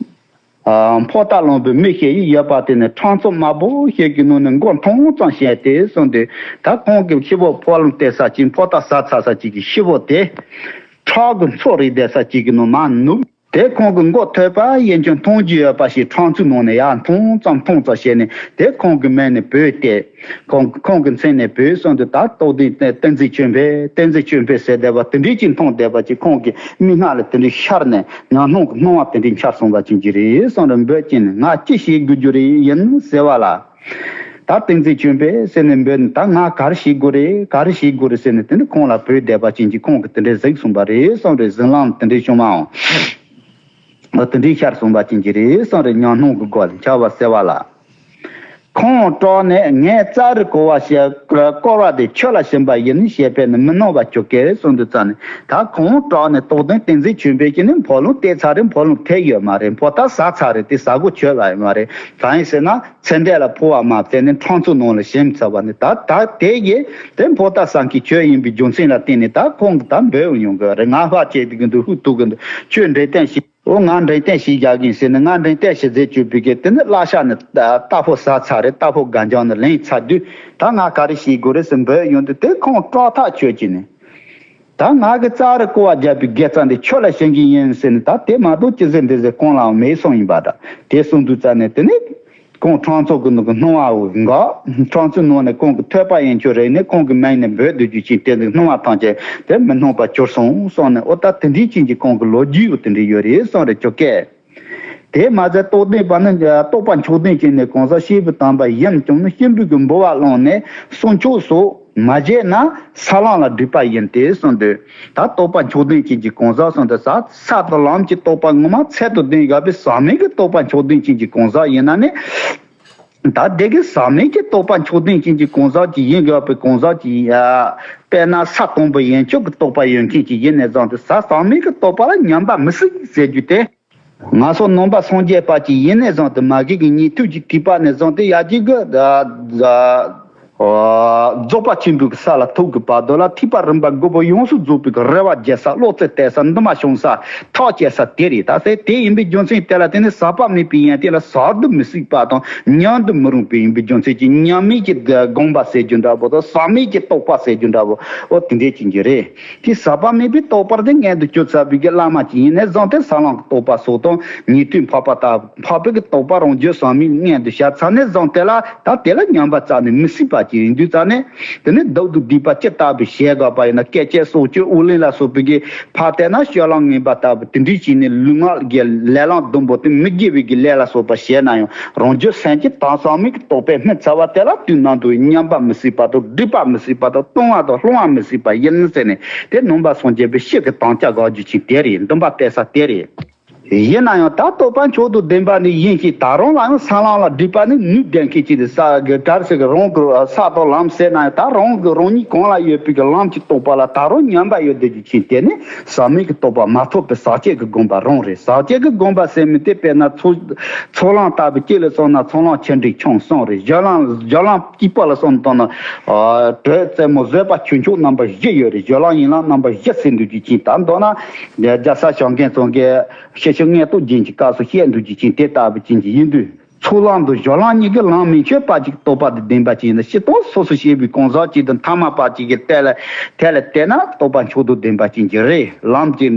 ཨ། འཕོ་རྟགས་ལོངས་པའི་མི་ཞིག་ཡོད་པ་དེ་ནི་ཁྲག་མཚོ་དམར་པོ་ཞིག་གི་ནང་ནས་མགོ་མཐོང་ཙམ་བྱས་ཏེ་གསུངས་ཏེ། ད་ཁོང་གི་ཤི་བོ་འཕོ་ལམ་བཏབ་ས་ཅིག་འཕོ་རྟགས་ཟ་ཚར་ས་ཅིག་གི་ཤི་བོ་དེ་ཁྲག་གི་མཚོ་རེད་བསྡད་ས་ཅིག་གི་ནང་མར་ནུབ། དེ་ཁོང་གི་མགོ་ཐོད་པ་གཡས་གཡོན་མཐོང་རྒྱུ་ཡོད་པ་ཞིག་ཁྲང་ཚུའུ་ནང་ནས་ཡར་མཐོང་ཙམ་མཐོང་ཙམ་བྱས་ནས། དེ་ཁོང་གི་མིང་ནས་བོས་ཏེ། ཁོང་ཁོང་གི་མཚན་ནས་བོས་གསུངས་དུས། ད་རྟོགས་ལྡན་བསྟན་འཛིན་ཆོས་འཕེལ། བསྟན་འཛིན་ཆོས་འཕེལ་ཟེར་བསྡད་པ་དེ་འདྲའི་ཅིག་མཐོང་བསྡད་པ་ཅིག་ཁོང་གི་མིག་སྔ་ལ་དེ་འདྲའི་ཤར་ནས། ཉམས་སྣང་གི་སྣང་བ་དེ་འདྲའི་འཆར་སོང་བ་ཅན་གྱི་རེད་གསུངས་རེ་འབོད་ཀྱིན། ང་ཅི་ཞིག་དགོས་རྒྱུ་རེད་ཡིན་ཟེར་བ་ལ། ད་བསྟན་འཛིན་ཆོས་འཕེལ་ཟེར་ནས་འབོད་ནས། ད་ང་ག་རེ་ཞིག་དགོས་རེད། ག་རེ་ཞིག་དགོས་རེད་ཟེར་ནས། དེ་ནི་ཁོང་ལ་བོས་བསྡད་པ་ཅན་གྱི་ཁོང་གིས་དེ་འདྲའི་གཟིགས་སོང་བ་རེད་གསུངས་རེ། གཟིགས་ལམ་དེ་འདྲའི་བྱུང་བའང་། དེ་འདྲའི་ཤར་སོང་བ་ཅན་གྱི་རེད་གསུངས་རེ། ཉམས་སྣང་གི་སྒོ་ལ་འཆར་བ་ཟེར་བ་ལ། ཁོང་སྐྲག་ནས། ངས་ཙཱ་རི་བསྐོར་བ་ཞེས། བསྐོར་བ་དེ་ཆོས་ལ་ཞེན་པ་ཡིན་ཞེས་པས་ནི་མི་སྣང་བར་གྱུར་ཀྱང་གསུངས་དུས་ཙ་ནས། ད་ཁོང་སྐྲག་ནས། རྟོགས་ལྡན་བསྟན་འཛིན་ཆོས་འཕེལ་གྱིས་ནི་ཕོ་ལུང་བལྟས་ཚར་རེད། ཕོ་ལུང་ཐེབས་ཡོད་མ་རེད། ཕོ་རྟ་ཟ་ཚར་རེད། དེ་ཟ་དགོས་ཆོད་ལ་ཡོད་མ་རེད། གང་ཡིན་ཟེར་ན། ཚེ་འདས་ལ་འཕོ་བ་མ་བཙལ་ནས་ཁྲང་ཚུའུ་ནང་ལ་ཞེན་ཚར་བ་ནི། ད་ད་དེ་ཡིན་དེ་ཕོ་རྟ་ཟ་མཁན་ཁྱོད་ཡིན་པའི་རྒྱུ་མཚན་ལ་བརྟེན་ནས། ད་ཁོང་གིས་ད་འབོད་ཡོང་གི་རེད། ང་ཕར་བྱེད་དུ་གི་འདུག་ཧུད་ཐུག་གི་འདུག་ཁྱོད་འདྲེ་བསྟན་ཞིག་འོ། ང་འདྲེ་བསྟན་ཞིག་རྒྱག་གིན་ཟེར་ནས། ང་འདྲེ་བསྟན་ཞིག་ཟེར་བཅུག་པའི་གི་དེ་ནི་གླ་ཤ་ནི་རྟ་ཕོ་ཟ་ཚར་རེད། རྟ་ཕོ་སྒ་འཇམ་ནི་ལེན་ཚར་དུས། ད་ང་ག་རེ་བྱེད་དགོས་རེད་ཟེར་འབོད་ཡོང་དུས། དེ་ཁོང་སྐྲག་ཐག་ཆོད་ཀྱི་ནས། ད་ང་གི་ཙཱ་རི་བསྐོར་བ་བརྒྱབ་པའི་དགེ་རྩ་འདི་ཆོས་ལ་ཞེན་གྱི་ཡིན་ཟེར་ནས། ད་དེ་མ་གཏོགས་ཅི་ཟེར་འདི་ཟེར་ཁོང་ལའང་མེད་སོང་ཡིན་པ་འདྲ། དེ་གསུངས་དུས་ཙ་ནས། དེ་ནི་ཁོང་ཁྲང་ཚུའུ་གི་ནང་གི་སྣང་བ་འོ་འགག་ཁྲང་ཚུའུ་ནང་ནས་ཁོང་གི་ཐོད་པ་གཡས་འཁྱོག་རེ་ནས་ཁོང་གི་མིང་ནས་འབོད་སྡོད་རྒྱུ་ཅིག་དེ་འདི་སྣང་བ་ཐམས་ཅད་དེ་མི་སྣང་བར་གྱུར་སོང་གསུངས་ནས། འོ། ད་དེ་འདྲའི་ཅན་གྱི་ཁོང་གི་ལོ་རྒྱུས་འོ་དེ་འདྲ་ཡོད་རེད་གསུངས་རེ་ཅོ་ཀས། དེ་མ་ཟད་རྟོགས་ལྡན་པ་ནི། རྟོགས་པ་མཆོག་ལྡན་ཅན་ནི་གང་ཟག་སྐྱེས་བུ་དམ་པ་ཡིན་ཀྱང་ནི། སྐྱེས་བུ་གི་འབུལ་བ་བླངས་ནས་གསུང་ཆོག་སོགས་མ་བྱས་ན་ས་ལམ་ལ་སྒྲིབ་པ་ཡིན་ཏེ་གསུངས་དུས། ད་རྟོགས་པ་མཆོག་ལྡན་ཅན་གྱི་གང་ཟག་གསུངས་དུས། ས་ས་དང་ལམ་གྱི་རྟོགས་པ་ངོ་མ་ཚད་དང་ལྡན་དགོས་པའི་ཟག་མེད་ཀྱི་རྟོགས་པ་མཆོག་ལྡན་ཅན་གྱི་གང་ཟག་ཡིན་ན་ནི། ད་དེ་གི་ཟག་མེད་ཀྱི་རྟོགས་པ་མཆོག་ལྡན་ཅན་གྱི་གང་ཟག་ཅིག་ཡིན་དགོས་པའི་གང་ཟག་ཅིག་ཡ། དཔེར་ན་ས་དང་པོ་ཡན་ཆད་ཀྱི་རྟོགས་པ་ཡོད་མཁན་ཅིག་ཡིན་ནས་བཟུང་སྟེ། ས་ཟག་མེད་ཀྱི་རྟོགས་པ་ལ་ཉམས་པ་མི་སྲིད་ཟེར་རྒྱུ་དེ། ང་ཚོ་ནང་པ་སངས་རྒྱས་པ་ཅིག་ཡིན་ནས་བཟུང་སྟེ། མ་གི་གི་ཉན་ཐོས་ཀྱི་ཐེག་པ་ནས་བཟུང་སྟེ། ཡ་གཅིག་གི་རྫོགས་པ་ཆེན་པོའི་ས་ལ་ཐུག་གི་བར་དུ་ལ། ཐེག་པ་རིམ་པ་དགུ་པོ་ཡོངས་སུ་རྫོགས་པའི་གི་རེ་བ་རྒྱས་ས། བློ་རྩེ་གཏད་ས། འདུན་མ་བྱུང་ས། ཐག་བཅད་ས་དེ་རེད། ད་ཟེར་དེ་ཡིན་པའི་རྒྱུ་མཚན་དེ་ལ་བརྟེན་ནས། ཟག་པ་མེད་པའི་ཡོན་ཏན་ལ་ཟག་ཏུ་མི་སྲིད་པ་དང་ཉམས་དུ་མི་རུང་བའི་ཡིན་པའི་རྒྱུ་མཚན་གྱིས། ཉམས་མེད་ཀྱི་དགོངས་པ་ཟེར་རྒྱུ་འདྲ་པོ་དང་། ཟག་མེད་ཀྱི་རྟོགས་པ་ཟེར་རྒྱུ་འདྲ་པོ། འོ། དེ་འདྲའི་ཅན་གྱི་རེད། དེ་ཟག་པ་མེད་པའི་རྟོགས་པ་དེ་མངོན་དུ་གྱུར་ཚར་བའི་གི་བླ་མ་ཅིག་ཡིན་ནས་བཟུང་སྟེ། ས་ལམ་གྱི་རྟོགས་པ་སོགས་དང་། ཉན་ཐོས་འཕགས་པ་ལྟ་བུ་འཕགས་པའི་གི་རྟོགས་པ་རང་རྒྱུད་ཟག་མེད་མངོན་དུ་བྱས་ཚར་ནས་བཟུང་སྟེ་ལ། ད་དེ་ལ་ཉམས་པ་རྩ་ནས་མི་སྲིད་པ་ཅིག་ཡིན་དུས་ཙ་ནས། དེ་ནས་བདག་ཏུ་བསྡུས་པ་ཇི་ལྟ་བུ་བྱེད་དགོས་པ་ཡིན་ན། སྐད་ཅིག་སོགས་ཀྱི་ཨུ་ལན་ལ་སོགས་པའི་གི། ཕར་བལྟས་ན་སྤྱོད་ལམ་ངན་པ་ལྟ་བུ་དེ་འདྲའི་བྱས་ནས། ལུས་ངག་གི་ལས་ལམ་བདུན་པོ་དེ་མི་དགེ་བའི་གི་ལས་ལ་སོགས་པ་བྱས་ན་ཡང་། རང་རྒྱུད་སེམས་ཀྱི་དྭངས་གསལ་མིག་གི་རྟོགས་པས་སྨིན་ཚར་བ་དེ་ལ། དུས་ནམ་དུ་ཉམས་པ་མི་སྲིད་པ་དང་། སྒྲིབ་པ་མི་སྲིད་པ་དང་། ལྟུང་བ་དང་སློང་བ་མི་སྲིད་པ་ཡིན་ཟེར་ནས། དེ་ནང་པ་སངས་རྒྱས་པའི་སྤྱི་གི་དམ་བཅའ་དགག་རྒྱུ་ཅིག་དེ་རེད། འདུན་པ་གཏད་ས་དེ་རེད། ཡིན་ན་ཡང་ད་རྟོགས་པ་མཆོག་ཏུ་ལྡན་པ་ནི་ཡིན་གྱི། ད་རུང་ལ་ཡང་ས་ལམ་ལ་སྒྲིབ་པ་ནི་ནུས་ལྡན་མཁན་ཅིག་རེད། ས་གི་གར་ཟེར་གི་རང་གི་ས་དང་ལམ་ཟེར་ན་ཡང་། ད་རང་གི་རང་ཉིད་གང་ལ་ཡོད་པའི་གི་ལམ་གྱི་རྟོགས་པ་ལ་ད་རུང་ཉམས་པ་ཡོད་བསྡད་རྒྱུ་ཅན་དེ་ནི་ཟག་མེད་ཀྱི་རྟོགས་པ་མ་ཐོབ་པའི་ཟག་བཅས་ཀྱི་སྒོམ་པ་རང་རེད། ཟག་བཅས་ཀྱི་སྒོམ་པ་ཟེར་མི་དེ། དཔེར་ན་ཚོགས་ཚོགས་ལམ་ལྟ་བུ་གཅིག་ལ་སོང་ན། ཚོགས་ལམ་ཆེ་འབྲིང་ཆུང་གསུམ་རེད། སྦྱོར་ལམ་སྦྱོར་ལམ་སྐྱིད་པ་ལ་སོང་དང་ན། ཨ། དྲོད་རྩེ་མོ་བཟོད་པ་ཆོས་མཆོག་རྣམ་པ་བཞི་ཡོད་རེད། སྦྱོར་ལམ་ཡན་ལག་རྣམ་པ་བཞི་ཟེར་འདུག་རྒྱུ་ཅན། ད་མདོར་ན་རྒྱལ་ས་ཞང་རྒན་ཚང་གིས་ཤེར་ཕྱིན་མངོན་རྟོགས་རྒྱན་གྱི་སྐབས་སུ་བཤད་འདུག་རྒྱུ་ཅན་དེ་ལྟ་བུ་ཅན་གྱི་ཡིན་དུས། ཚོགས་ལམ་དང་སྦྱོར་ལམ་གཉིས་ཀྱི་ལམ་མན་ཆད་པ་ཅིག་རྟོགས་པ་དང་ལྡན་པ་ཅིག་ཡིན་ན། སྤྱིར་བཏང་སོ་སོ་སྐྱེས་བུའི་གང་ཟག་ཅིག་དང་ཐ་མལ་པ་ཅིག་གི་ཐད་ལ་ཐད་ལ་བལྟས་ན། རྟོགས་པ་མཆོག་ཏུ་ལྡན་པ་ཅན་གྱི་རེད། ལམ་གྱི་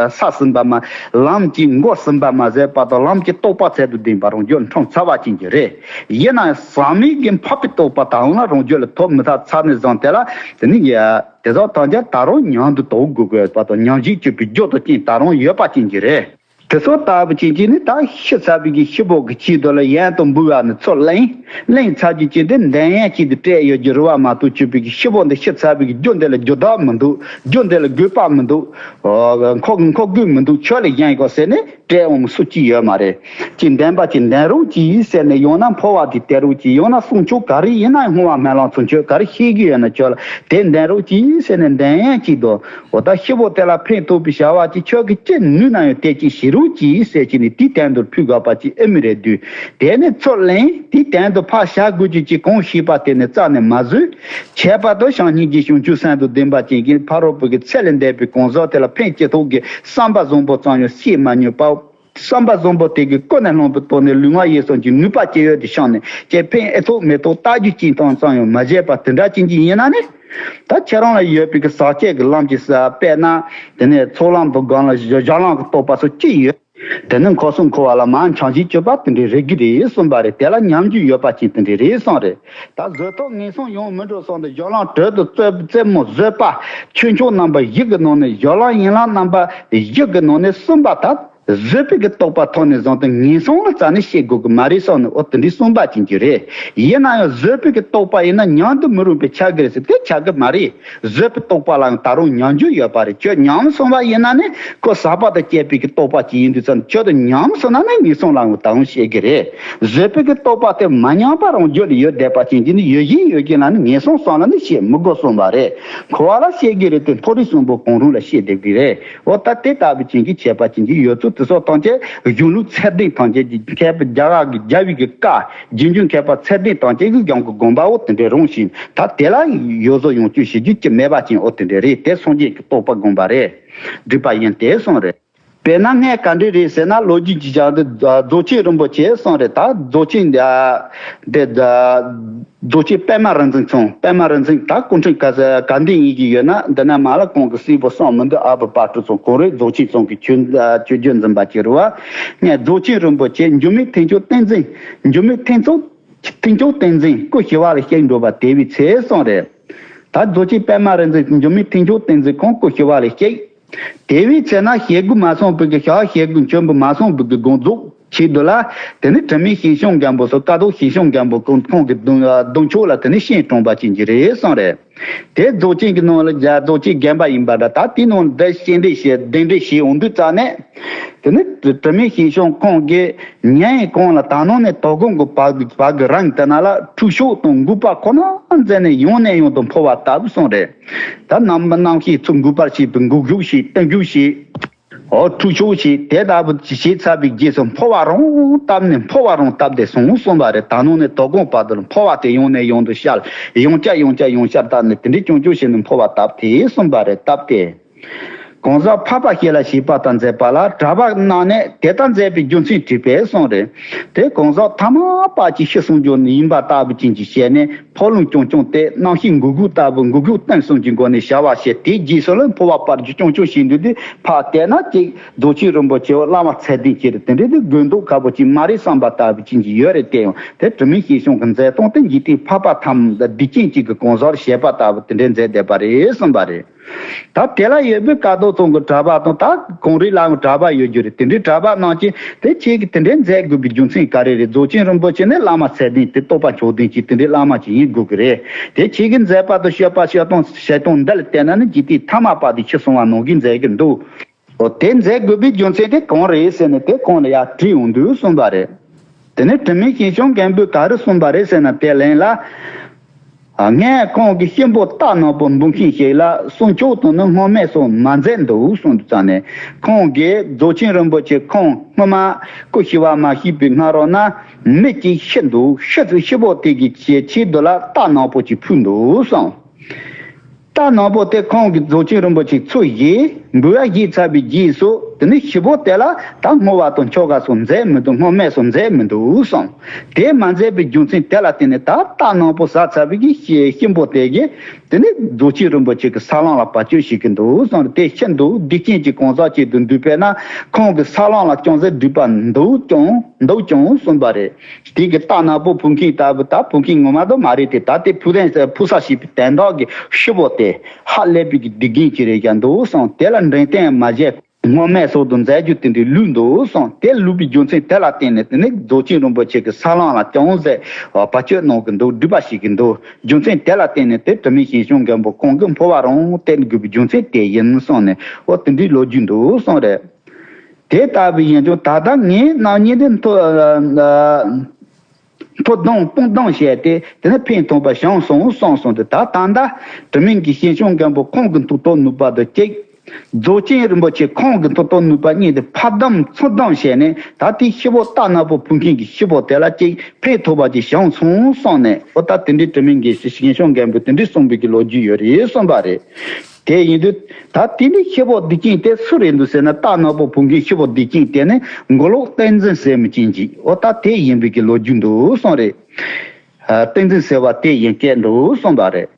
ས་ཟིན་པ་མ། ལམ་གྱི་མགོ་ཟིན་པ་མ་ཟད་པ་དང་། ལམ་གྱི་རྟོགས་པ་ཚད་དུ་ལྡན་པ་རང་རྒྱུད་འཁྲུངས་ཚར་བ་ཅན་གྱི་རེད། ཡིན་ན་ཡང་ཟག་མེད་ཀྱི་འཕགས་པའི་རྟོགས་པ་ད་འོང་ལ་རང་རྒྱུད་ལ་ཐོབ་མི་ཐུབ་ཚར་ནས་བཟུང་སྟེ་ལ། དེ་ནི་ཡ། དེ་དག་ཐམས་ཅད་ད་རུང་ཉམས་སུ་རྟོགས་དགོས་པ་དང་། ཉམས་བཞེས་བྱེད་པའི་རྒྱུ་དང་རྐྱེན་ད་རུང་ཡོད་པ་ཅན་གྱི་རེད། དེ་ཚོ་ལྟ་བུ་ཅན་གྱིས་ནི། ད་ཤི་ཚར་བའི་གི་ཤི་བོ་གི་ཆེད་དུ་ལ་ཡོན་དང་འབུལ་བ་ནི་ཚུར་ལེན། ལེན་ཚར་རྒྱུ་ཅན་དེ་འདོན་ཡོན་ཆེད་དུ་སྤྲད་ཡོད་རྒྱུ་རེད་བ་མ་གཏོགས། བཅུག་པའི་གི་ཤི་བོ་འདི་ཤི་ཚར་བའི་གི་རྒྱུ་འདི་ལ་རྒྱུ་བདག་མི་འདུག་རྒྱུ་འདི་ལ་དགོས་པ་མི་འདུག་འཁོར་འཁོར་དགོས་མི་འདུག་ཁྱོད་ལ་གཞན་གོ་ཟེར་ནས་སྤྲད་འོང་སུ་གཅིག་ཡོད་མ་རེད། ཅིག་འདོན་པ་ཅིག་འདོན་རོགས་གྱིས་ཟེར་ནས། ཡང་ན་འཕོ་བ་དེ་སྟེར་རོགས་གྱིས། ཡང་ན་གསུང་ཆོག་ག་རེ་ཡིན་ན། སྔོན་བ་སྨོན་ལམ་ཚུན་ཆོད་ག་རེ་ཤེས་ཀྱི་ཡོད་ན། ཁྱོད་ལ་དེ་འདོན་རོགས་གྱིས་ཟེར་ནས་འདོན་ཡོན་ཆེད་དུ། འོ། ད་ཤི་བོ་དེ་ལ་ཕན་ཐོགས་པའི་བྱ་བ་ཅིག་ཁྱོད་ཀྱིས་ཅི་ནུས་ན་ཡང་དེ་ཅིག་བྱེད་རོགས་གྱིས་ཟེར་གྱིས་ནི། དེའི་དོན་དུ་ཕུལ་དགོས་པ་ཅིག་ཨེ་མི་རེད་དུས། དེ་ནི་ཚུར་ལེན། དེའི་དོན་དུ་ཕར་བྱ་དགོས་རྒྱུ་ཅིག་གང་ཤེས་པ་དེ་ནི་རྩ་ནས་མ་བཟོད། ཁྱད་པར་དུ་བྱམས་སྙིང་རྗེ་བྱང་ཆུབ་སེམས་དང་ལྡན་པ་ཅན་གྱིས། ཕ་རོལ་པོ་གི་ཚད་ལས་འདས་པའི་གང་ཟག་དེ་ལ་ཕན་ཅི་ཐོགས་ཀྱི་བསམ་པ་བཟང་པོ་ཙམ་ཡང་བསྐྱེད་མ་མྱོང་བར། བསམ་པ་བཟང་པོ་དེ་གིས་ཀུན་ནས་བསླངས་པའི་ཐོག་ནས་ལུས་ངག་ཡིད་གསུམ་གྱི་ནུས་པ་ཇི་ཡོད་དུ་བཤམས་ནས། ཁྱེད་ཕན་ཨེ་ཐོགས་མི་ཐོགས་བལྟ་རྒྱུ་གཅིག་ཙམ་ཙམ་ཡང་མ་བྱས་པ་དེ་འདྲ་ཅན་གྱི་ཡིན་ན་ནི། ད་ཁྱེད་རང་ལ་ཡོད་པའི་གི་ཟག་བཅས་ཀྱི་ལམ་གྱི་ས་དཔེར་ན་དེ་ནས་ཚོགས་ལམ་དང་སྒོམ་ལམ་བཞག་ལམ་གྱི་རྟོགས་པ་སོགས་ཅི་ཡོད། དེ་ནི་འཁོར་གསུམ་འཁོར་བ་ལ་མར་འཆང་ཞིང་སྤྱོད་པ་དེ་འདྲའི་རེད་ཀྱི་རེད་གསུངས་པ་རེད། དེ་ལ་ཉམས་རྒྱུ་ཡོད་པ་ཅན་དེ་འདྲའི་རེད་གསུངས་རེད། ད་བཟོད་ཐོག་ངན་སོང་ཡོང་མི་འགྲོ་གསུངས་ཏེ་སྦྱོར་ལམ་དྲོད་དུ་རྩེ་རྩེ་མོ་བཟོད་པ་ཆོས་མཆོག་རྣམ་པ་བཞི་གི་ནང་ནས་སྦྱོར་ལམ་ཡན་ལག་རྣམ་པ་བཞི་གི་ནང་ནས་གསུམ་པ་ད་བཟོད་པའི་གི་རྟོགས་པ་ཐོག་ནས་བཟུང་སྟེ་ངན་སོང་ལ་རྩ་ནས་བཤད་དགོས་ཀྱི་མ་རེད་གསུངས་ནས། འོ་དེ་འདྲའི་གསུངས་པ་ཅན་གྱི་རེད། ཡིན་ན་ཡང་བཟོད་པའི་གི་རྟོགས་པ་ཡིན་ན་ཉམས་དུ་མི་རུང་བའི་ཆ་གི་རེད་ཟེར་དེ་ཆ་གི་མ་རེད། བཟོད་པའི་རྟོགས་པ་ལའང་ད་རུང་ཉམས་རྒྱུ་ཡོད་པ་རེད། ཁྱོད་ཉམས་སོང་བ་ཡིན་ན་ནི་ཁོ་ཟག་པ་དང་བཅས་པའི་གི་རྟོགས་པ་ཅིག་ཡིན་དུས་ཙམ་ཁྱོད་དང་ཉམས་སོང་ན་ནི་ངན་སོང་ལའང་ད་རུང་བཤད་གི་རེད། བཟོད་པའི་གི་རྟོགས་པ་དེ་མ་ཉམས་པ་རང་རྒྱུད་ལ་ཡོད་བསྡད་པ་ཅན་གྱི་ནི་ཡོད་བཞིན་ཡོད་ཀྱི་ལ་ནི་ངན་སོང་གསུམ་ལ་ནི་བཤད་མི་དགོས་གསུངས་པ་རེད། འཁོར་བ་ལ་བཤད་གི་རེད་དེ་མཐོ་རིས་གསུམ་པོ་གང་རུང་ལ་བཤད་བསྡད་གི་རེད། འོ་ད་དེ་ལྟ་བུ་ཅན་གྱི་ཁྱད་པར་ཅན་གྱི་ཡོད་ཚུལ་དེ་སོགས་ཐམས་ཅད་གཞུང་ལུགས་ཚད་ལྡན་ཐམས་ཅད་ཀྱི་མཁས་པ་རྒྱ་གར་གྱི་རྒྱལ་བའི་གི་བཀའ། རྗེས་འཇུག་མཁས་པ་ཚད་ལྡན་ཐམས་ཅད་ཀྱིས་ཀྱང་གི་དགོངས་པའོ་དེ་འདྲའི་རང་བཞིན་ད་དེ་ལ་ཡོད་བཟོ་ཡོང་བཅུག་བྱེད་རྒྱུ་ཅི་མེད་པ་ཅན་འོ་དེ་འདྲའི་རེད། དེ་སངས་རྒྱས་ཀྱི་རྟོགས་པ་དགོངས་པ་རེད། སྒྲུབ་པ་ཡིན་དེ་གསུངས་རེད། དཔེར་ན་ངས་ག་འདྲ་རེད་ཟེར་ན་ལོ་རྒྱུས་ཀྱི་ཆ་དུ་རྫོགས་ཆེན་རིན་པོ་ཆེ་གསུངས་རེད། ད་རྫོགས་ཆེན་འདི་རྫོགས་ཆེན་པད་མ་རིག་འཛིན་ཚང་། པད་མ་རིག་འཛིན་ད་སྐུ་ཕྲེང་ག་ག་འདི་ཡིན་གྱི་ཡོད་ན་འདི་ན་མ་ལ་གོང་གི་སྲས་པོ་གསུམ་མི་འདུག་ཨ་བུ་དཔལ་སྤྲུལ་ཚང་གོང་རེད། རྫོགས་ཆེན་ཚང་གི་ཆོས་ཆོས་བརྒྱུད་འཛིན་པ་ཅིག་རེད་བ། ངས་རྫོགས་ཆེན་རིན་པོ་ཆེ་འགྱུར་མེད་ཐེག་མཆོག་བསྟན་འཛིན། འགྱུར་མེད་ཐེག་མཆོག་ཐེག་མཆོག་བསྟན་འཛིན་སྐུ་ཞི་བ་ལ་གཤེགས་འགྲོ་བ་དེ་བས་ཚེ་གསུངས་རེད། ད་རྫོགས་ཆེན་པད་མ་རིག་འཛིན་འགྱུར་མེད་ཐེག་མཆོག་བསྟན་འཛིན་ཁོང་སྐུ་ཞི་བ་ལ་གཤེགས། དེ་བས་ཚེ་ན་ཞེ་དགུ་མ་སོང་བུ་གི་ཞག་ཞེ་དགུ་མཆོད་འབུལ་མ་སོང་བུ་གི་དགོངས་རྫོགས་ཆེད་དུ་ལ། དེ་ནི་དྲི་མེད་ཞིང་གཤོང་མགོན་པོ་སོགས་ཀ་དོག་ཞིང་གཤོང་མགོན་པོ་ཁོང་ཁོང་གི་གདུང་གདུང་ཕྱོགས་ལ་དེ་ནི་བཤད་གྲོང་པ་ཅན་གྱི་རེད་གསུངས་རེད། དེ་རྫོགས་ཆེན་གྱི་ནང་ལ་རྫོགས་ཆེན་རྒན་པ་ཡིན་པ་འདྲ། ད་དེའི་ནང་ལ་འདི་བཤད་འདྲི་བྱེད་གདན་འདྲེན་བྱེད་ཡོང་དུས་ཙ་ནས། དེ་ནི་དྲི་མེད་ཞིང་གཤོང་ཁོང་གིས་ཉན་ཡིན་གོང་ལ་ད་ནང་ནས་དོ་དགོང་གི་བར་གྱི་བར་གྱི་རང་དེ་ན་ལ་ཁྲུས་གཤོག་དང་འགུགས་པ་ཁོ་ན་མཛད་ནས་ཡང་ནས་ཡང་དུ་འཕོ་བ་བཏབ་གསུངས་རེད། ད་རྣམ་རྣམ་ཤེས་ཚུར་འགུགས་པར་བྱེད་པའི་འགུགས་གཞུག་བྱེད་བསྟན་གཞུག་བྱེད། འོ་ཁྲུས་གཤོག་བྱེད་དེ་ལྟ་བུ་བྱེད་ཚར་བའི་རྗེས་སུ་འཕོ་བ་རང་བཏབ་ནས་འཕོ་བ་རང་བཏབ་སྟེ་སོང་གསུངས་པ་རེད། ད་ནང་ནས་དོ་དགོང་བར་དུ་ལ་འཕོ་བ་དེ་ཡང་ནས་ཡང་དུ་བཤར། ཡང་བསྐྱར་ཡང་བསྐྱར་ཡང་བསྐྱར་བཏབ་ནས་དེ་འདྲའི་སྐྱོང་སྐྱོང་བྱས་ནས་འཕོ་བ་བཏབ་དེ་གསུངས་པ་རེད། བཏབ་སྟེ། གང་ཟག་འཕགས་པ་ཞིག་ལ་བྱིས་པ་དང་མཛད་པ་ལ་གྲྭ་པ་གནང་ནས་དེ་ལྟར་མཛད་པའི་རྒྱུ་མཚན་དྲིས་པས་གསུངས་རེད། དེ་གང་ཟག་ཐ་མལ་པ་ཅིག་ཤི་སོང་རྒྱུ་ནི་ཡིན་པ་ལྟ་བུ་ཅན་གྱི་ཞལ་ནས་འཕོ་ལུང་སྐྱོང་སྐྱོང་སྟེ་རྣམ་ཤེས་འགུགས་འགུགས་ལྟ་བུ་འགུགས་འགུགས་བསྟན་གསུམ་གྱི་སྒོ་ནས་བྱ་བ་བྱེད། དེའི་རྗེས་སུ་ལ་འཕོ་བ་སྤར་རྒྱུ་སྐྱོང་སྐྱོང་བྱེད་འདོད་དུས་ཕར་བལྟས་ན་ཅིག་རྫོགས་ཆེན་རིན་པོ་ཆེ་བ་བླ་མ་ཚད་ལྡན་ཅིག་རེད། དེ་འདྲའི་དུས་དགོས་འདུག་ཁ་པོ་ཅིག་མ་རེད་བསམ་པ་ལྟ་བུ་ཅན་གྱི་ཡོད་རེད། དེ་ཡང་དེ་དྲི་མེད་ཞིང་གཤོང་གི་མཛད་སྟངས་དེ་འཇིག་རྟེན་འཕགས་པ་ཐམས་སྡིག་ཅན་གཅིག་གི་གང་ཟག་བྱེད་པ་ལྟ་བུ་དེ་འདྲའི་མཛད་བསྡད་པ་རེད་གསུངས་པ་རེད། ད་དེ་ལ་ཡོད་པའི་ཀ་དོག་ཚང་གི་གྲྭ་པ་དང་ད་གངས་རིའི་བླ་མ་གྲྭ་པ་ཡོད་རྒྱུ་རེད། དེ་འདྲའི་གྲྭ་པ་རྣམས་ཀྱིས་དེ་ཁྱེད་ཀྱིས་དེ་འདྲའི་མཛད་དགོས་པའི་རྒྱུ་མཚན་ག་རེ་རེད། རྫོགས་ཆེན་རིན་པོ་ཆེ་ནི་བླ་མ་ཚད་ལྡན་དེ་རྟོགས་པ་མཆོག་ལྡན་གྱི་དེ་འདྲའི་བླ་མ་ཅིག་ཡིན་དགོས་ཀྱི་རེད། དེ་ཁྱེད་ཀྱི་མཛད་པ་དང་སྤྱོད་པ་སྤྱོད་སྟངས་བྱེད་སྟངས་འདི་ལ་བལྟས་ན་ནི་འཇིག་རྟེན་ཐ་མལ་པ་དེ་ཤི་སོང་བ་ནང་བཞིན་མཛད་ཀྱི་འདུག་འོ་དེ་མཛད་དགོས་པའི་རྒྱུ་མཚན་དེ་གང་རེད་ཟེར་ནས་དེ་ཁོང་ལ་ཡར་དྲིས་ཡོང་དུས་གསུངས་པ་རེད། དེ་ནས་དྲི་མེད་ཞིང་གཤོང་མགོན་པོས་ག་རེ་གསུངས་པ་རེད་ཟེར་ན་དེ་ལན་ལ། ངས་ཁོང་གི་གཤིན་པོ་རྟ་ནག་པོ་འབུད་མཁན་ཞིག་ལ་སྲུང་སྐྱོབ་དང་ནི་སྔོན་མེད་སོགས་མ་མཛད་འདུག་གསུངས་དུས་ཙང་ནས་ཁོང་གིས་རྫོགས་ཆེན་རིན་པོ་ཆེ་ཁོང་སྔོན་མ་སྐུ་ཞི་བ་མ་ཞིག་པའི་སྔ་རོལ་ན་མི་གཅིག་ཤི་འདུག་ཤི་ཚུལ་ཤི་བོ་དེ་གི་ཆེད་ཆེད་དུ་ལ་རྟ་ནག་པོ་གཅིག་ཕུལ་འདུག་གསུངས། རྟ་ནག་པོ་དེ་ཁོང་གིས་རྫོགས་ཆེན་རིན་པོ་ཆེ་ཚུར་བཞེས་འབུལ་བ་བཞེས་ཚར་བའི་རྗེས་སུ་དེ་ནི་ཤི་བོ་དེ་ལ་ད་བསྔོ་བ་དང་ཆོ་ག་སོགས་མཛད་མི་འདུག་སྔོན་མེད་སོགས་མཛད་མི་འདུག་གསུངས། དེ་མ་མཛད་པའི་རྒྱུ་མཚན་དེ་ལ་བརྟེན་ནས་ད་རྟ་ནག་པོ་ཟ་ཚར་བའི་གི་གཤིན་པོ་དེ་གིས་དེ་ནི་རྫོགས་ཆེན་རིན་པོ་ཆེ་གི་ས་ལམ་ལ་བར་ཆད་བྱེད་ཀྱི་འདུག་གསུངས་རེད། དེ་ཤི་འདུག་སྡིག་ཅན་གྱི་གང་ཟག་ཅིག་ཏུ་འདུས་པས་ན་ཁོང་གི་ས་ལམ་ལ་ཅུང་ཟད་འདུས་པ་འདུག་ཀྱང་འདུག་ཀྱང་གསུངས་པ་རེད། དེ་གི་རྟ་ནག་པོ་ཕུལ་མཁན་ལྟ་བུ་ད་ཕུལ་མཁན་ངོ་མ་དུ་མ་རེད་དེ། ད་དེ་ཕུལ་རན་ཕུལ་ས་ཞིག་པའི་དན་རྟགས་ཀྱི་ཤི་བོ་དེ་ཧ་ལས་པའི་གི་སྡིག་ཅན་ཅིག་རེད་ཀྱང་འདུག་གསུངས། དེ་ལ་འགྲན་ལྡན་མ་བྱས་སྔོན་མེད་སོགས་དུ་མཛད་རྒྱུ་དེ་འདྲའི་ལུས་འདུག་གསུངས། དེ་ལུས་པའི་རྒྱུ་མཚན་དེ་ལ་བརྟེན་ནས་དེ་ནི་རྫོགས་ཆེན་རིན་པོ་ཆེ་གི་ས་ལམ་ལ་ཅུང་ཟད་བར་ཆད་གནང་གི་འདུག་སྒྲིབ་པ་བྱེད་ཀྱི་འདུག་རྒྱུ་མཚན་དེ་ལ་བརྟེན་ནས་དེ་དྲི་མེད་ཞིང་གཤོང་མགོན་པོ་ཁོང་གི་འཕོ་བ་རང་བསྟན་དགོས་པའི་རྒྱུ་མཚན་དེ་ཡིན་གསུངས་ནས་འོ་དེ་འདྲའི་ལོ་རྒྱུས་འདུག་གསུངས་རེད། དེ་ལྟ་བུ་ཡིན་ཀྱང་ད་ལྟ་ངའི་སྣང་བརྙན་འདི་མཐོ་མཐོ་ལྡང་སྤུངས་ལྡང་བྱས་ཏེ་དེ་ནི་ཕན་ཐོགས་པ་བྱུང་སོང་གསུངས་སོང་སྟེ། ད་ད་ལྟ་དྲི་མེད་ཀྱི་ཞིང་གཤོང་མགོན་པོ་ཁོང་གི་མཐུ་སྟོབས་ནུས་པ་དང་གཅིག་རྫོགས་ཆེན་རིན་པོ་ཆེ་ཁོང་གི་མཐུ་སྟོབས་ནུས་པ་གཉིས་དེ་ཕ་དམ་ཚུལ་དམ་བྱས་ནས་ད་དེའི་ཤི་བོ་རྟ་ནག་པོ་ཕུལ་མཁན་གྱི་ཤི་བོ་དེ་ལ་གཅིག་ཕན་ཐོགས་པ་ཅིག་བྱུང་སོང་གསུངས་ནས་འོ་ད་དེ་འདྲའི་དྲི་མེད་ཀྱི་ཞིང་གཤོང་མགོན་པོས་དེ་འདྲའི་གསུངས་པའི་གི་ལོ་རྒྱུས་ཡོད་རེད་གསུངས་པ་རེད། དེ་ཡིན་དུས་ད་དེ་ནི་ཤི་བོ་སྡིག་ཅན་དེ་སུ་རེད་འདུག་ཟེར་ན་རྟ་ནག་པོ་ཕུལ་མཁན་ཤི་བོ་སྡིག་ཅན་དེ་ནི་མགོ་ལོག་བསྟན་འཛིན་ཟེར་མི་ཅན་གྱི་འོ་ད་དེ་ཡིན་པའི་གི་ལོ་རྒྱུས་འདུག་གསུངས་རེད། བསྟན་འཛིན་ཟེར་བ་དེ་ཡིན་སྐད་འདུག་གསུངས་པ་རེད།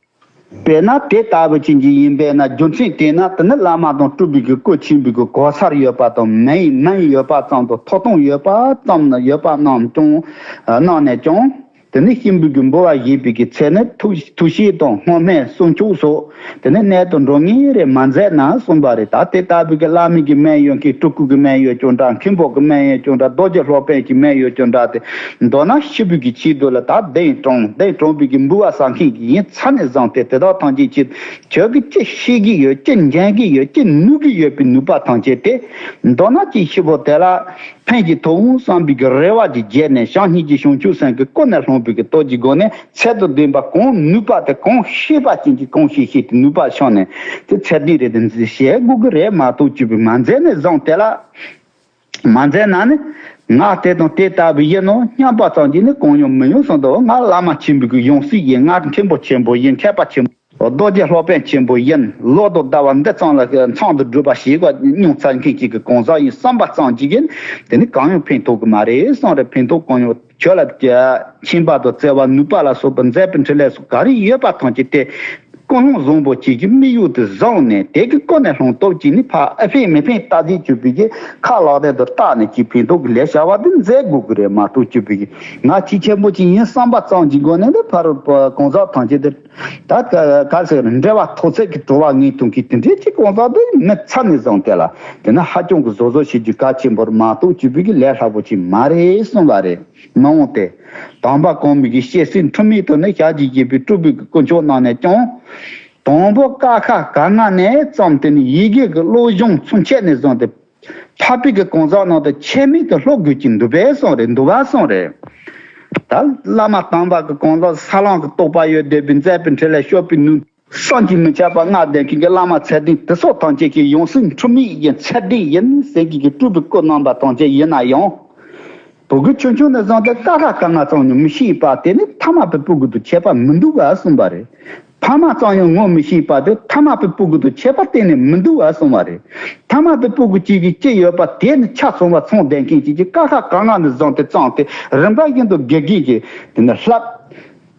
དཔེར་ན་དེ་ལྟ་བུ་ཅན་གྱི་ཡིན་པས་ན། རྒྱུ་མཚན་དེས་ན་དེ་ནི་བླ་མ་དང་སྤྲུལ་པའི་གི་སྐུ་ཆེན་པོའི་གི་གོ་སར་ཡོད་པ་དང་། མིང་མིང་ཡོད་པ་ཙམ་དང་ཐོབ་ཐང་ཡོད་པ་ཙམ་ན་ཡོད་པ་རྣམས་ཀྱང་རྣམས་ནས་ཀྱང་། དེ་ནི་གཤིན་པོའི་གི་འབུལ་བ་བཞེས་པའི་གི་ཚེ་ནི་ཐུགས་ཐུགས་བཞེད་དང་སྔོ་སྨན་གསོལ་མཆོད་སོགས་དེ་ནི་གནད་དུ་འགྲོ་ངེས་རེད་མ་མཛད་ན་གསུངས་པ་རེད། ད་དེ་ལྟ་བུའི་གི་བླ་མའི་གི་སྨན་ཡོད་མཁན། སྤྲུལ་སྐུ་གི་སྨན་ཡོད་ཀྱང་འདྲ། མཁན་པོ་གི་སྨན་ཡོད་ཀྱང་འདྲ། རྡོ་རྗེ་སློབ་དཔོན་གྱི་སྨན་ཡོད་ཀྱང་འདྲ། དེ་མདོར་ན་ཤི་བོའི་གི་ཆེད་དུ་ལ་ད་གདན་དྲངས། གདན་དྲངས་པའི་གི་འབུལ་བ་ཟ་མཁན་གྱི་ཡིན་ཚར་ནས་བཟུང་སྟེ། དེ་དག་ཐམས་ཅད་ཀྱིས་ཁྱོད་ཀྱིས་ཅི་ཤེས་ཀྱི་ཡོད། ཅི་མཁྱེན་གྱི་ཡོད། ཅི་ནུས་ཀྱི་ཡོད་པའི་ནུས་པ་ཐམས་ཅད་དེ། མདོར་ན་ཅིག་ཤི་བོ་དེ་ལ་ཕན་གྱི་ཐོག་འོང་བསམ་པའི་གི་རེ་བ་གྱི་རྒྱས་ནས། བྱང་སྙིང་རྗེ་བྱང་ཆུབ་སེམས་ཀྱི་ཀུན་ནས་བསླངས་པའི་གི་སྟོབས་ཀྱི་སྒོ་ནས། ཚད་དང་ལྡན་པ་གང་ནུས་པ་དེ་གང་ཤེས་པ་ཅན་གྱི་གང་ཤེས་ཤེས་ཀྱི་ནུས་པ་བྱུང་ནས། དེ་ཚད་ལྡན་རེད། དེ་བྱེད་དགོས་ཀྱི་རེད་མ་གཏོགས་བཅུ་པའི་མ་མཛད་ནས་བཟུང་དེ་ལ། མ་མཛད་ན་ནི། ང་དེ་དང་དེ་ལྟ་བུ་ཡིན་ནོ་སྙམ་པ་ཙམ་གྱིས་ནི་གང་ཡང་མི་ཡོང་གསུངས་འདུག། ང་བླ་མ་ཆེན་པོའི་གི་ཡང་སྲིད་ཡིན། ང་མཁན་པོ་ཆེན་པོ་ཡིན། མཁས་པ་ཆེན་པོ། རྡོ་རྗེ་སློབ་དཔོན་ཆེན་པོ་ཡིན། ལོ་དང་ཟླ་བ་འདི་ཙམ་ལ་མཚམས་སུ་སྒྲུབ་པ་ཞིག་ག་མྱོང་ཚར་མཁན་ཅིག་གི་གང་ཟག་ཡིན་བསམ་པ་ཙམ་གྱིས་ཀྱང་དེ་ནི་གང་ཡང་ཕན་ཐོགས་ཀྱི་མ་རེད་གསུངས་རེད། ཕན་ཐོགས་གང་ཡང་ཁྱོད་ལ་མཁྱེན་པ་དང་བརྩེ་བ་ནུས་པ་ལ་སོགས་པ་མཛད་པའི་འཕྲིན་ལས་སོགས་ག་རེ་ཡོད་པ་ཐམས་ཅད་དེ། ཀུན་སློང་བཟང་པོ་ཅིག་གི་དམིགས་ཡུལ་དུ་བཟུང་ནས། དེ་གི་ཀུན་ནས་སློང་སྟོབས་ཀྱིས་ནི་ཕར་ཨེ་ཕན་མི་ཕན་ལྟ་རྩིས་བྱེད་པའི་གི་ཁ་ལག་ལེན་དུ་བཏགས་ནས་ཀྱི་ཕན་ཐོགས་ཀྱི་ལས་བྱ་བ་འདི་མཛད་དགོས་ཀྱི་རེད་མ་གཏོགས་བཅུ་པའི་གི་ང་ཆེས་ཆེན་པོ་ཅིག་ཡིན་བསམ་པ་ཙམ་གྱི་སྒོ་ནས་ནི་ཕར་གང་ཟག་ཐམས་ཅད་དེ། ད་ག་ག་ཟེར་འབྲེལ་བ་ཐོག་ཚད་ཀྱི་བྲོ་བ་ངན་ཐུང་གི་དེ་འདྲའི་ཅིག་གང་ཟག་དེ་མི་ཚར་ནས་བཟུང་སྟེ་ལ། དེ་ནི་ཧ་ཅང་གི་བཟོ་བཟོ་བྱེད་རྒྱུ་གལ་ཆེན་པོར་མ་གཏོགས་བཅུ་པའི་གི་ལས་སླ་པོ་ཅིག་མ་རེད་གསུངས་པ་རེད། མ་འོངས་ཏེ། དམ་པ་གོང་མའི་གི་སྐྱེ་སྲིད་འཁྲུལ་མེད་དུ་ནི་ཞལ་གྱིས་བཞེས་པའི་སྤྲུལ་པའི་གི་དཀོན་མཆོག་རྣམས་ནས་ཀྱང་། དང་པོ་ཀ་ཁ་ག་ང་ནས་བརྩམས་ཏེ་ནི་ཡི་གེ་གི་བློ་སྦྱོང་ཚུན་ཆད་ནས་བཟུང་སྟེ། འཕགས་པའི་གི་གང་ཟག་རྣམས་དང་ཁྱད་མེད་དུ་ཀློག་དགོས་ཀྱི་འདུག་པས་གསུངས་རེད། འདུག་པ་གསུངས་རེད། ད་བླ་མ་དམ་པ་གི་གང་ཟག་ས་ལམ་གྱི་རྟོགས་པ་ཡོད་བསྡད་པའི་མཛད་པའི་འཕྲིན་ལས་སྤྱོད་པའི་ནུས། བསམ་གྱིས་མི་ཁྱབ་པ་མངའ་ལྡན་མཁན་གྱི་བླ་མ་ཚད་ལྡན་དེ་སོགས་ཐམས་ཅད་ཀྱི་ཡང་སྲིད་འཁྲུལ་མེད་ཡིན། ཚད་ལྡན་ཡིན་ཟེར་མཁན་གྱི་སྤྲུལ་པའི་སྐུ་རྣམ་པ་ཐམས་ཅད་ཡིན་ན་ཡང་། བུ་གུ་ཆུང་ཆུང་ནས་བཟུང་སྟེ་ཀ་ཁ་ག་ང་ཙམ་ཡང་མི་ཤེས་པ་དེ་ནི་ཐ་མལ་པའི་སྤུ་གུ་དང་ཁྱད་པར་མི་འདུག་ག་གསུངས་པ་རེད། ཕ་མ་ཙམ་ཡང་ངོ་མི་ཤེས་པ་དེ་ཐ་མལ་པའི་སྤུ་གུ་དང་ཁྱད་པར་གཏན་ནས་མི་འདུག་ག་གསུངས་པ་རེད། ཐ་མལ་པའི་སྤུ་གུ་གཅིག་གིས་ཅི་ཡོད་པ་དེ་ནི་ཆ་ཚང་བ་ཚང་ལྡན་མཁན་གཅིག་གིས་ཀ་ཁ་ག་ང་ནས་བཟུང་སྟེ་བརྩམས་ཏེ་རིམ་པ་བཞིན་དུ་དགེ་རྒན་གྱིས་དེ་ནི་བསླབ།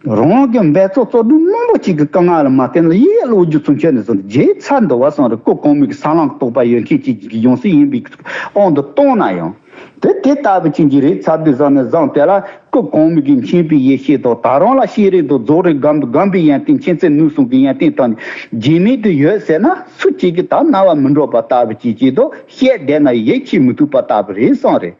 རང་གི་འབད་རྩོལ་རྩོལ་སྒྲུབ་མང་པོ་ཅིག་གི་དཀའ་ངལ་ལ་མ་བརྟེན་ལ་ཡི་གེ་ཀློག་རྒྱུ་ཚུན་ཆད་ནས་བཟུང་སྟེ་བརྗེད་ཚར་འདུག་པ་གསུངས་རེད། སྐུ་གོང་མའི་གི་ས་ལམ་གྱི་རྟོགས་པ་ཡོད་མཁན་ཅིག་གི་ཡང་སྲིད་ཡིན་པའི་དབང་དུ་བཏང་ན་ཡང་། དེ་དེ་ལྟ་བུ་ཅན་གྱི་རིགས་ཚར་དུས་ཙམ་ནས་བཟུང་དེ་ལ་སྐུ་གོང་མའི་གི་མཁྱེན་པའི་ཡེ་ཤེས་དང་། ད་རུང་ལ་ཤེས་རིག་དང་རྫོགས་རིམ་སྒོམ་སྒོམ་པའི་ཡོན་ཏན། མཁྱེན་བརྩེ་ནུས་གསུམ་གྱི་ཡོན་ཏན་དང་རྗེས་མེད་དུ་ཡོད་ཟེར་ན། སུ་གཅིག་གིས་ད་རྣ་བ་མི་འགྲོ་བ་ལྟ་བུ་ཅིག་གིས་དང་བཤད་བསྡད་ན་ཡིད་ཆེས་མི་ཐུབ་པ་ལྟ་བུ་རེད་གསུངས་རེད།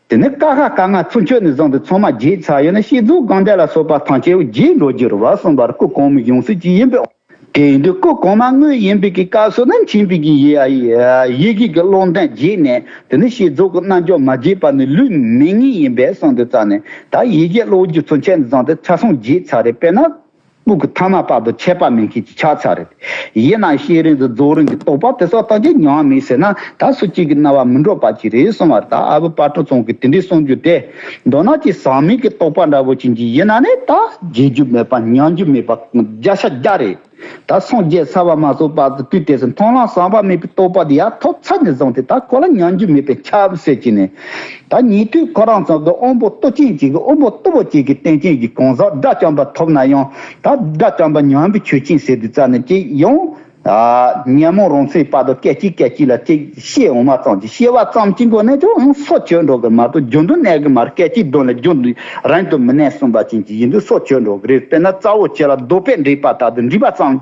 དེ་ནས་ཀ་ཁ་ག་ང་ཚུན་ཆད་ནས་བཟུང་སྟེ་ཚང་མ་བརྗེད་ཚར་ཡོད་ན། བསྐྱེད་རྫོགས་སྒོམ་བཟླས་ལ་སོགས་པ་ཐམས་ཅད་བརྗེད་འགྲོ་རྒྱུ་རེད་པ་གསུངས་པ་རེད། སྐུ་གོང་མའི་ཡང་སྲིད་ཅིག་ཡིན་པས། དེ་ཡིན་དུས་སྐུ་གོང་མ་དངོས་ཡིན་པའི་གི་སྐབས་སུ་ནི་མཁྱེན་པའི་གི་ཡེ་ཡེ་ཡི་གེ་གི་ཀློག་འདོན་བརྗེད་ནས། དེ་ནི་བསྐྱེད་རྫོགས་ཀྱི་རྣལ་འབྱོར་མ་རྒྱས་པ་ནི་ལུས་མེད་ངེས་ཡིན་པས་གསུངས་དུས་ཙམ་ནས། ད་ཡི་གེ་ཀློག་རྒྱུ་ཚུན་ཆད་ནས་བཟུང་སྟེ་ཆ་ཚང་བརྗེད་ཚར་རེད། དཔེར་ན། སྤུ་གུ་ཐ་མལ་པ་དང་ཁྱད་པར་མེད་མཁན་ཅིག་ཆགས་ཚར་རེད། ཡིན་ནའང་བསྐྱེད་རིམ་དང་རྫོགས་རིམ་གྱི་རྟོགས་པ་དེ་སོགས་ཐམས་ཅད་ཉམས་མེད་ཟེར་ན། ད་སུ་གཅིག་གི་རྣ་བ་མི་འགྲོ་བ་ཅིག་རེད་གསུངས་པ་རེད། ད་ཨ་བུ་དཔལ་སྤྲུལ་ཚང་གིས་དེ་འདྲའི་གསུང་རྒྱུ་དེ། མདོར་ན་ཅིག་ཟག་མེད་ཀྱི་རྟོགས་པ་འདྲ་བོ་ཅན་གྱི་ཡིན་ན་ནི། ད་བརྗེད་རྒྱུ་མེད་པ། ཉམས་རྒྱུ་མེད་པ་བརྒྱ་ཆ་བརྒྱ་རེད། ད་སངས་རྒྱས་ས་པ་མ་སོགས་པ་དུས་དེ་ཚོ་མཐོང་ལམ་ཟག་པ་མེད་པའི་རྟོགས་པ་དེ་ཡར་ཐོབ་ཚར་ནས་བཟུང་སྟེ། ད་ཁོ་ལ་ཉམས་རྒྱུ་མེད་པས་ཁྱབ་ཟེར་གྱི་ནས། ད་ཉན་ཐོས་ཁོ་རང་ཚོ་གི་དབང་པོ་སྟོབས་ཅན་ཅིག་གི་དབང་པོ་སྟོབས་པོ་ཅིག་གི་རྟེན་ཅན་གྱི་གང་ཟག་དགྲ་བཅོམ་པ་ཐོབ་ན་ཡང་། ད་དགྲ་བཅོམ་པ་ཉམས་པའི་ཆོས་ཅན་ཟེར་དུས་ཙམ་ནས་ཅིག་ཡང་། ཉོན་མོངས་རང་མཚན་བར་དུ་སྐད་ཅིག་སྐད་ཅིག་ལ་ཅིག་ཤེས་འོང་བ་ཙམ་གྱིས། ཤེས་པ་ཙམ་གྱི་སྒོ་ནས་ཀྱང་ཡང་སྲོག་གཅོད་འགྲོ་གི་མ་གཏོགས་རྒྱུན་དུ་གནས་གི་མ་རེད། སྐད་ཅིག་གདོན་ལ་རྒྱུན་དུ་རིང་དུ་མི་གནས་གསུངས་པ་ཅན་གྱི་ཡིན་དུས་སྲོག་གཅོད་འགྲོ་གི་རེད། དཔེར་ན་རྩ་བོ་ཆེ་ལ་རྡོ་པས་འདྲིས་པ་ལྟར་དུ། འདྲིས་པ་ཙམ།